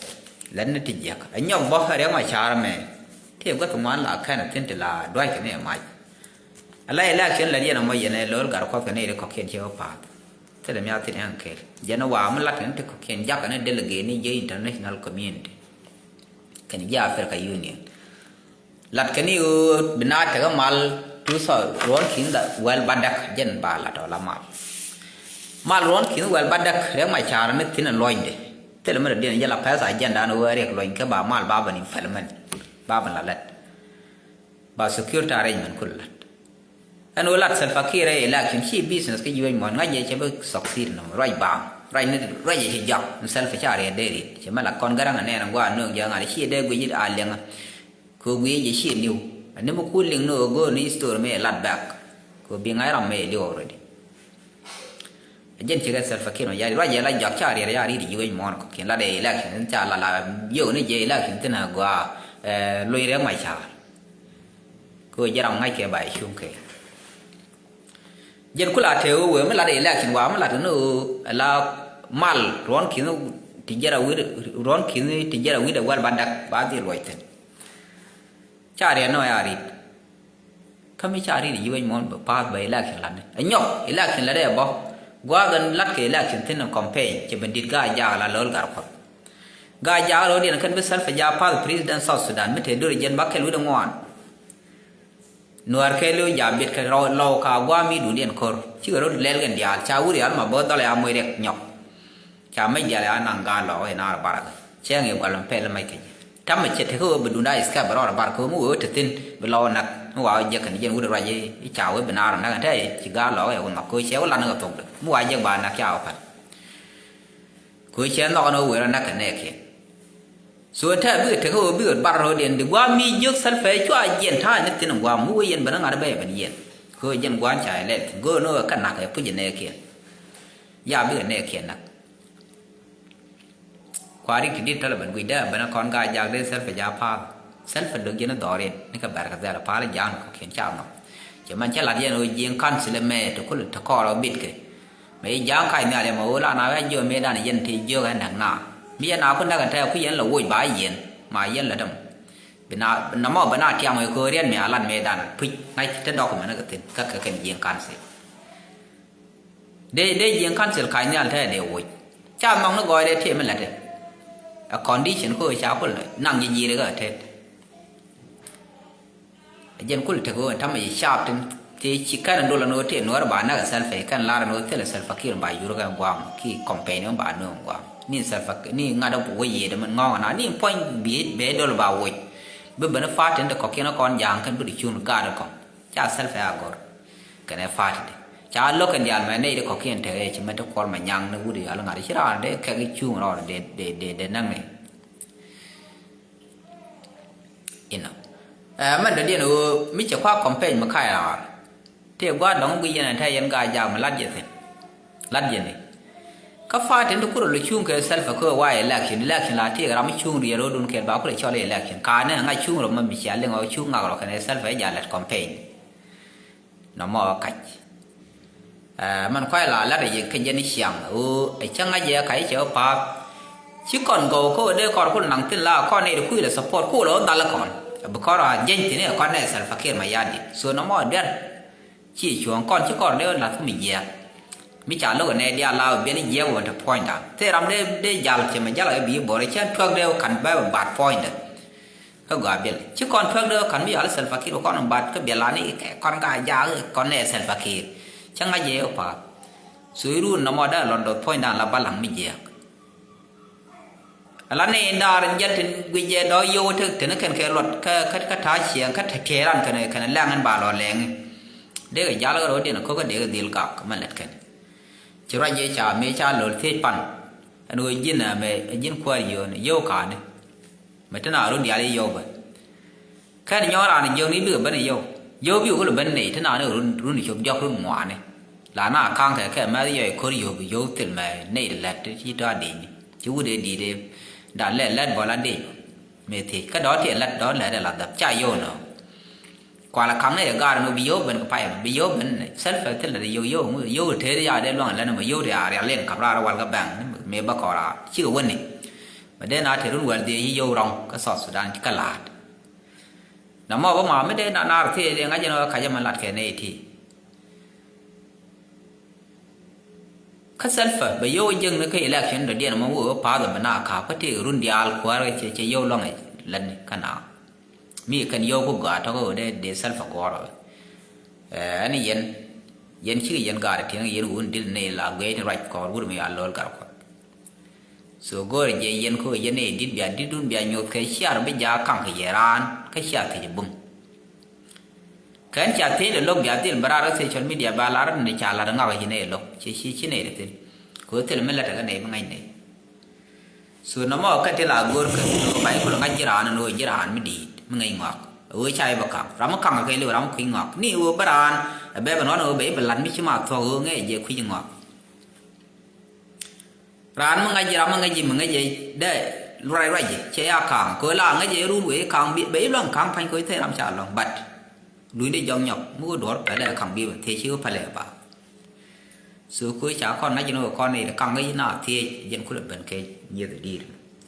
Lɛn ti jiääk. Ɛ nyɔk bä Riɛk Macar ɛmɛ. Tëë guäth ŋuan la kɛn a thi̱n ti la dua̱ckɛ ni ɛ mac. Ala election la diɛn amɔ yɛn ɛ lo̱l gar kuɔth kɛ ni ri kɔ̱kiɛn cɛ wä pa̱a̱th. Thilɛ mi a thi̱n ɛn kɛl jɛn ɛ wa mi lat kɛ ni ti kɔ̱kiɛn jakä ni delegate ni jiɛ international community kɛn jiɛ Africa Union. Lat kɛ ni ɣöö bi na tekɛ mal tu thɔ ruɔ̱n ki̱n dha wɛl ba däk jɛn ba lat ɔ la mal. Mal ruɔ̱n ki̱n wɛl ba däk rɛk ma ca̱r ni thi̱n ɛ luɔ̱nydɛ. Thilɛ mi dɔ̱diɛn jɛ la pɛth agenda ni ɣöö rɛk luɔ̱ny kɛ ba mal ba ben implement ba ben la lät. Ba security arrangement kul lat. Ɛn ɣöö lat Salva Kiir ɛ election ci business kä jiwec muɔ̱n ŋa̱c jɛ cɛ bi succeed nɔmɔ ruac baaŋ ruac ni ruac jɛ ci jɔak ni Salva ca riɛt dee rit cɛ mɛ la kɔn gäräŋ anɛn aŋuan nööŋ jɛ ŋa̱n ci dee guic a liɛŋä. Kɛ ɣöö guic jɛ ci li̱w ani mi ku liŋ ni ɣöö go̱o̱r ni history mi ɛ lat back. Kɛ ɣöö bi ŋa̱c ram mi ɛ li̱w already. Jɛn cikɛ Salva Kiir Mayardit ruac jɛ la jɔak ca riɛt ya ri̱t ji̱ wec muɔ̱ɔ̱n kɔ̱kiɛn lat ɛ election in ca la la yio̱k ni jɛ election thin a gɔaa. Loc rɛk ma ca̱a̱r kɛ ɣöö jɛ ram ŋa̱ckɛ ba ɛ cuŋ kɛ. Jɛn ku la tëë ɣöö wee mi lat ɛ election wa mi lat ni ɣöö la mal ruɔ̱n ki̱n ti jɛr a wi̱r ruɔ̱n ki̱n ti jɛr a wi̱r ɛ wal ba dak ba dhil luɔc thin. Ca riɛt nɔ ya ri̱t. Kä mi ca ri̱t ji̱ wec muɔ̱n bɛ pa̱a̱th bɛ election lat ni ɛ nyɔk election lat ɛ bä. Gua̱a̱th ɛn lat kɛ election thin ɛ campaign cɛ ben di̱t Gaa Jaak la lo̱l gar kuɔth. Gaa Jaak ro̱o̱diɛn kɛn bi Salva Jaak pa̱a̱th president South Sudan mi te dori jɛn ba kɛl wi̱cdɛ ŋuan. Nuäär kɛɛliw ja̱ biɛt kɛ lɔw ka gua̱a̱m mi duundiɛn ko̱r cikɛ rot lɛl kɛn diaal ca wur yal ma bo̱o̱th dhɔl ya moc riɛk nyɔk. Ca mec diaal ya naŋ ga̱a̱n lɔɔk in naar barak cɛɛŋ i̱ gual in pɛl in mac kɛ jɛ. Ta̱mɛ cɛ tekɛ ɣöö bi duunda i̱ skɛp rɔɔd bar kɛ ɣöö mi wee wee te thi̱n bi lɔw näk mi wa wee jek kɛn jɛn wut ruac i̱ ca wee bi naar näk in te ci ga̱a̱n lɔɔk i̱ wä nhɔk kɛ ɣöö cɛ wä lan in kɛ thokdɛ mi wa jek ba näk ca wä päl. Kɛ ɣöö cɛ nhɔk in wee wee rɔ näk kɛ nɛɛkiɛn. So tɛ bikɛ tekɛ ɣöö bikɛ bar rɔɔdiɛn di gua̱a̱ mi jiök Salva cua jiɛn ta̱a̱ ni thi̱n in gua̱a̱m mi wee yɛn ben in ŋa̱t bɛy ben yɛn. Kɛ ɣöö jɛn gua̱a̱n ca ilɛl thi̱n go̱o̱r ni ɣöö kɛ nak ɛ puc in nɛɛkiɛn. Ya bikɛ nɛɛkiɛn nak. Kuarik ti dit tɔlɛ ben guic dee ben kɔn Gaa Jaak dee Salva Jaak pa̱a̱l. Salva dök jiɛn dhɔriɛn ni kɛ bɛr kɛ dhɛl pa̱a̱l ja̱a̱n kɔ̱kiɛn ca nhɔk. Cɛ man cɛ lat yɛn ɣöö jiɛn council ɛmɛ ti kul ti kɔɔr ɔ bitkɛ. Mɛ i̱ ja̱a̱n kac nhial yɛ mɛ ɣöö la na wɛ jiök mëëdan yɛn ti jiök ɛ näk na mi yɛn na ku näk ɛn tɛɛ ku yɛn la woc ba yɛn ma yɛn la däm. Bi na nɔmɔ bi na tiam ɛ kööriɛn mi a lat mëëdan puc ŋa̱c ti dɔk mɛn kɛ thi̱n kä kɛ kɛn jiɛn council. Dee dee jiɛn council kac nhial tɛɛ dee woc. Ca nhɔk ni gɔɔydɛ tëë mi la̱tɛ. A condition kä ɣöö ca kul naŋ ji̱ ji̱ ri kä tet. A jɛn kul tek ɣöö ɛn ta̱mɛ ji̱ caap tin tëë ci kɛn in dol ɛn ɣöö tëë nuäär ba näk ɛ Salva kɛn lar ɛn ɣöö thilɛ Salva Kiir ba yur kɛ gua̱a̱m ki campaign in ba nööŋ gua̱a̱m ni Salva ni ŋa̱t ɛ wec yiëëdɛ min ŋɔ̱ɔ̱ŋ ɛn a ni puɔ̱ny bi bee dol ba woc. Bi ben i̱ party in te kɔ̱kiɛn ɛ kɔn ja̱a̱ŋ kɛn bi di cuun gaat ɛ kɔn. Ca Salva a gɔ̱r kɛnɛ party de ca lo̱k kɛn diaal mɛ nɛy de kɔ̱kiɛn tekɛ ci mɛ te Kuɔl Manyaŋ ni wut yɔal ŋa̱t ci raan de kɛk i̱ cuŋ rɔɔd de de de de näŋ ni. Inɔ ɛ mɛn dɔ̱diɛn ɣöö mi cɛ kua campaign mi kac raar. Tëë gua̱a̱r dɔ̱ŋ guic yɛn ɛn tɛ yɛn Gaa Jaak mi lat jɛ thi̱n. Lat jɛ ni kä party ni kurɛ lɔ cuŋ kɛ Salva kɛ wa election election la tëë ram mi cuŋ riɛl ro̱o̱dun kɛl ba kulɛ cɔl election ka̱n ni ŋa̱c cuŋ rɔ mɛ mi cia liŋ ɔ cuŋ ŋak rɔ kɛnɛ Salva i̱ ja lɛt campaign. Nɔmɔ ɛ kac. Ɛ mɛn kuay la lat ɛ yɛ kɛ jɛn i̱ ciaŋ ɣöö ɛ cä ŋa̱c ɛ kac i̱ cɛ ɣä pa̱a̱th. Ci kɔn gɔw kä ɣöö dee kɔr kul naŋ thi̱n la kɔn nɛy ti kui̱ lɛ support kul ɣä dhal kɔn ɛ bi kɔr a jiɛny thi̱n ɛ kɔn nɛ Salva Kiir Mayardit so nɔmɔ ɛ duer. Ci cuɔ̱ɔ̱ŋ kɔn ci kɔr dee ɣä la̱th kä mi jiɛɛk. Mi ca lo̱k ɛ nɛy diaal la ɣä biɛn i̱ jiɛɛk ɣä wä te puɔ̱nydan thil ram dee dee jal cɛ mɛ jal ɣä bi i̱ bo̱r ɛ cä tuäk dee ɣä ka̱n bɛ bɛ bat puɔ̱nydɛ. Kä gɔaa biɛl ci kɔn tuäk dee kɔn mi yɔal Salva Kiir kɔn bat kä biɛl ani kɛ kɔn Gaa Jaak kɔn nɛ Salva Kiir. Cä ŋa̱c jɛ yɛ pa̱a̱th. So i̱ run nɔmɔ dee lɔn doth puɔ̱nydan la balaŋ mi jiääk. Ala ni in daar in jɛl tin guic jɛ dɔɔ yio̱w tek teni kɛn kɛ luɔt kä kä kä ta̱a̱ ciɛɛŋ kä te tiɛɛran kɛn kɛn lɛŋ in ba lɔ lɛŋi. Dee kɛ jal kɛ ro̱o̱diɛn ko̱kä dee kɛ dhil gak mɛ lɛt kɛn. Ci ruac jɛ ca mëë ca lo̱l thiec pan. Ɛn ɣöö ji̱n ɛmɛ ji̱n kuäär yio̱o̱ni yio̱w ka̱a̱ni. Mɛ te na run diaal i̱ yio̱w bä. Kɛn nyɔk raan jiök ni bikɛ ben i̱ yio̱w. Yio̱w bikɛ kulɛ ben nɛy te na ni run run cop diɔ̱k run ŋuaani. La na ka̱ŋ kɛ kɛ mɛth yɔc ko̱r yio̱w bi yio̱w thil mɛ nɛy ti lät ti ci tɔ̱ a di̱cni. Ci wut ëë di̱i̱t ëë dan lɛ lät bɔl a dic. Mëë thiec kä dɔ̱ tiɛn lät dɔ̱ lät ɛ la dhäp ca yio̱w nɔ. Kualɛ ka̱ŋ ni ɛ gaar ɛn ɣöö bi yio̱w ben kɛ pay ɛmɛ bi yio̱w ben Salva thilɛ ti yio̱w yio̱w ŋu yio̱w tëë ri ya̱a̱ dee luaŋ ɛlɛn ɛmɛ yio̱w ti ya̱a̱ rial in ka̱p raar ɛ wal kä bɛŋ mëë bä kɔn raar cikɛ wen ni. Mɛ dee na te run wäl dhiec ci yio̱w rɔ̱ŋ kä South Sudan ci kä la̱a̱t. Nɔmɔ bä ma mi dee na nar thiee dee ŋa̱c ɛn ɣä ka̱c ɛmɛ lat kɛ nɛy ti. Kä Salva bɛ yio̱w jiäkni kä election dɔ̱diɛn ɛmɔ wee path ɛmɛ na ka̱p kä tëë run diaal kuäär cɛ cɛ yio̱w luaŋ ɛ lätni kä na. Mi kɛn yio̱w kä gɔaa tɔ̱ kä ɣöö dee dee Salva gɔ̱rä. Ɛn yɛn yɛn cikɛ yɛn gaat ɛ tiɛŋ yɛn wun dil ni la guic ni ruac kɔɔr wur mi a lo̱l gat kuɔth. So go̱o̱rɛ jɛ yɛn kä yɛn ɛ dit bia ditdun bia nyoth kɛ ciar bi jaak kaŋ kɛ yɛ raan kä ciar thiec bum. Kɛn ca thiec lɛ lo̱k bia dhil bä raar kä social media ba lar ni ca lar ŋak ci nɛy lo̱k ci ci ci nɛy lɛ thin. Kɛ ɣöö thil mi lät ɛ kä nɛy bi ŋa̱c nɛy. So nɔmɔ kä ti la go̱o̱r kä ni ɣöö ba i̱ kulɛ ŋa̱c ji̱ raan ni ɣöö ji̱ raan mi di̱i̱t mi ŋäc ŋɔak. Ɣöö ca i̱ bä kaŋ ram mi kaŋ kɛ liw ram mi kui̱ ŋɔak ni ɣöö bä raan ɛ bɛ bɛ nuɔ̱n ɣöö bɛ i̱ bɛ lat mi ci ma thuɔ̱k ɣöö ŋäc jɛ kui̱ ŋɔak. Raan mi ŋäc ji̱ ram mi ŋäc ji̱ mi ŋäc jɛ dee ruac ruac ji̱ cɛ ya kaŋ kɛ ɣöö la ŋäc jɛ run wee kaŋ bɛ i̱ luaŋ kaŋ pa̱ny kɛ ɣöö thil ram ca lɔ̱ŋ but luny di jɔk nyɔk mi wä duɔ̱r pɛlɛ kaŋ bi bɛ thiec ci wä pɛlɛ ba. So kui̱ ca kɔn ŋa̱c ni wä kɔn ni kaŋ ŋäc na thiec jɛn kulɛ ben kɛ nyieth di̱i̱r.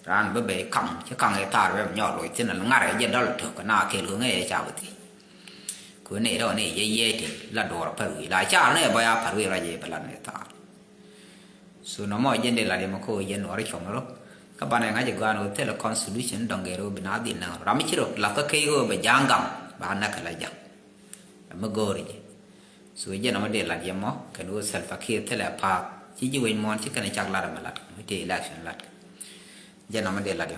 Raan bä bɛ kaŋ ci kaŋ ɛ thaar bɛ nyɔk loc thin ŋa̱r ɛ jɛ dɔl tök na kel kɛ ŋäc ɛ ca bä thiec. Kui̱ ni rɔ ni yɛ yɛ ti la duɔ̱r pär wi̱i̱ la car ni ɛ bä ya pär wi̱i̱ rɔ jɛ bä la ni thaar. So nɔmɔ jɛn dee lat yɛ mɛ kä ɣöö jɛn nuɔri cuɔm rɔ. Kä banɛ ŋa̱c ɛ gɔaa ni ɣöö thilɛ constitution dɔ̱ŋ gɛr ɣöö bi na dhil naŋ rɔ ram mi ci rɔ lak kä key ɣöö bɛ ja̱a̱ŋ gaŋ ba näk kɛ la ja̱ŋ. Ɛ mi go̱o̱ri jɛ. So jɛn nɔmɔ dee lat yɛ mɔ kɛn ɣöö Salva Kiir thilɛ pa̱a̱th ci ji̱ wec muɔ̱ɔ̱n ci kɛn cak lat ɛmɛ lat mi tëë election lat. Jɛn nɔmɔ dee lat yɛ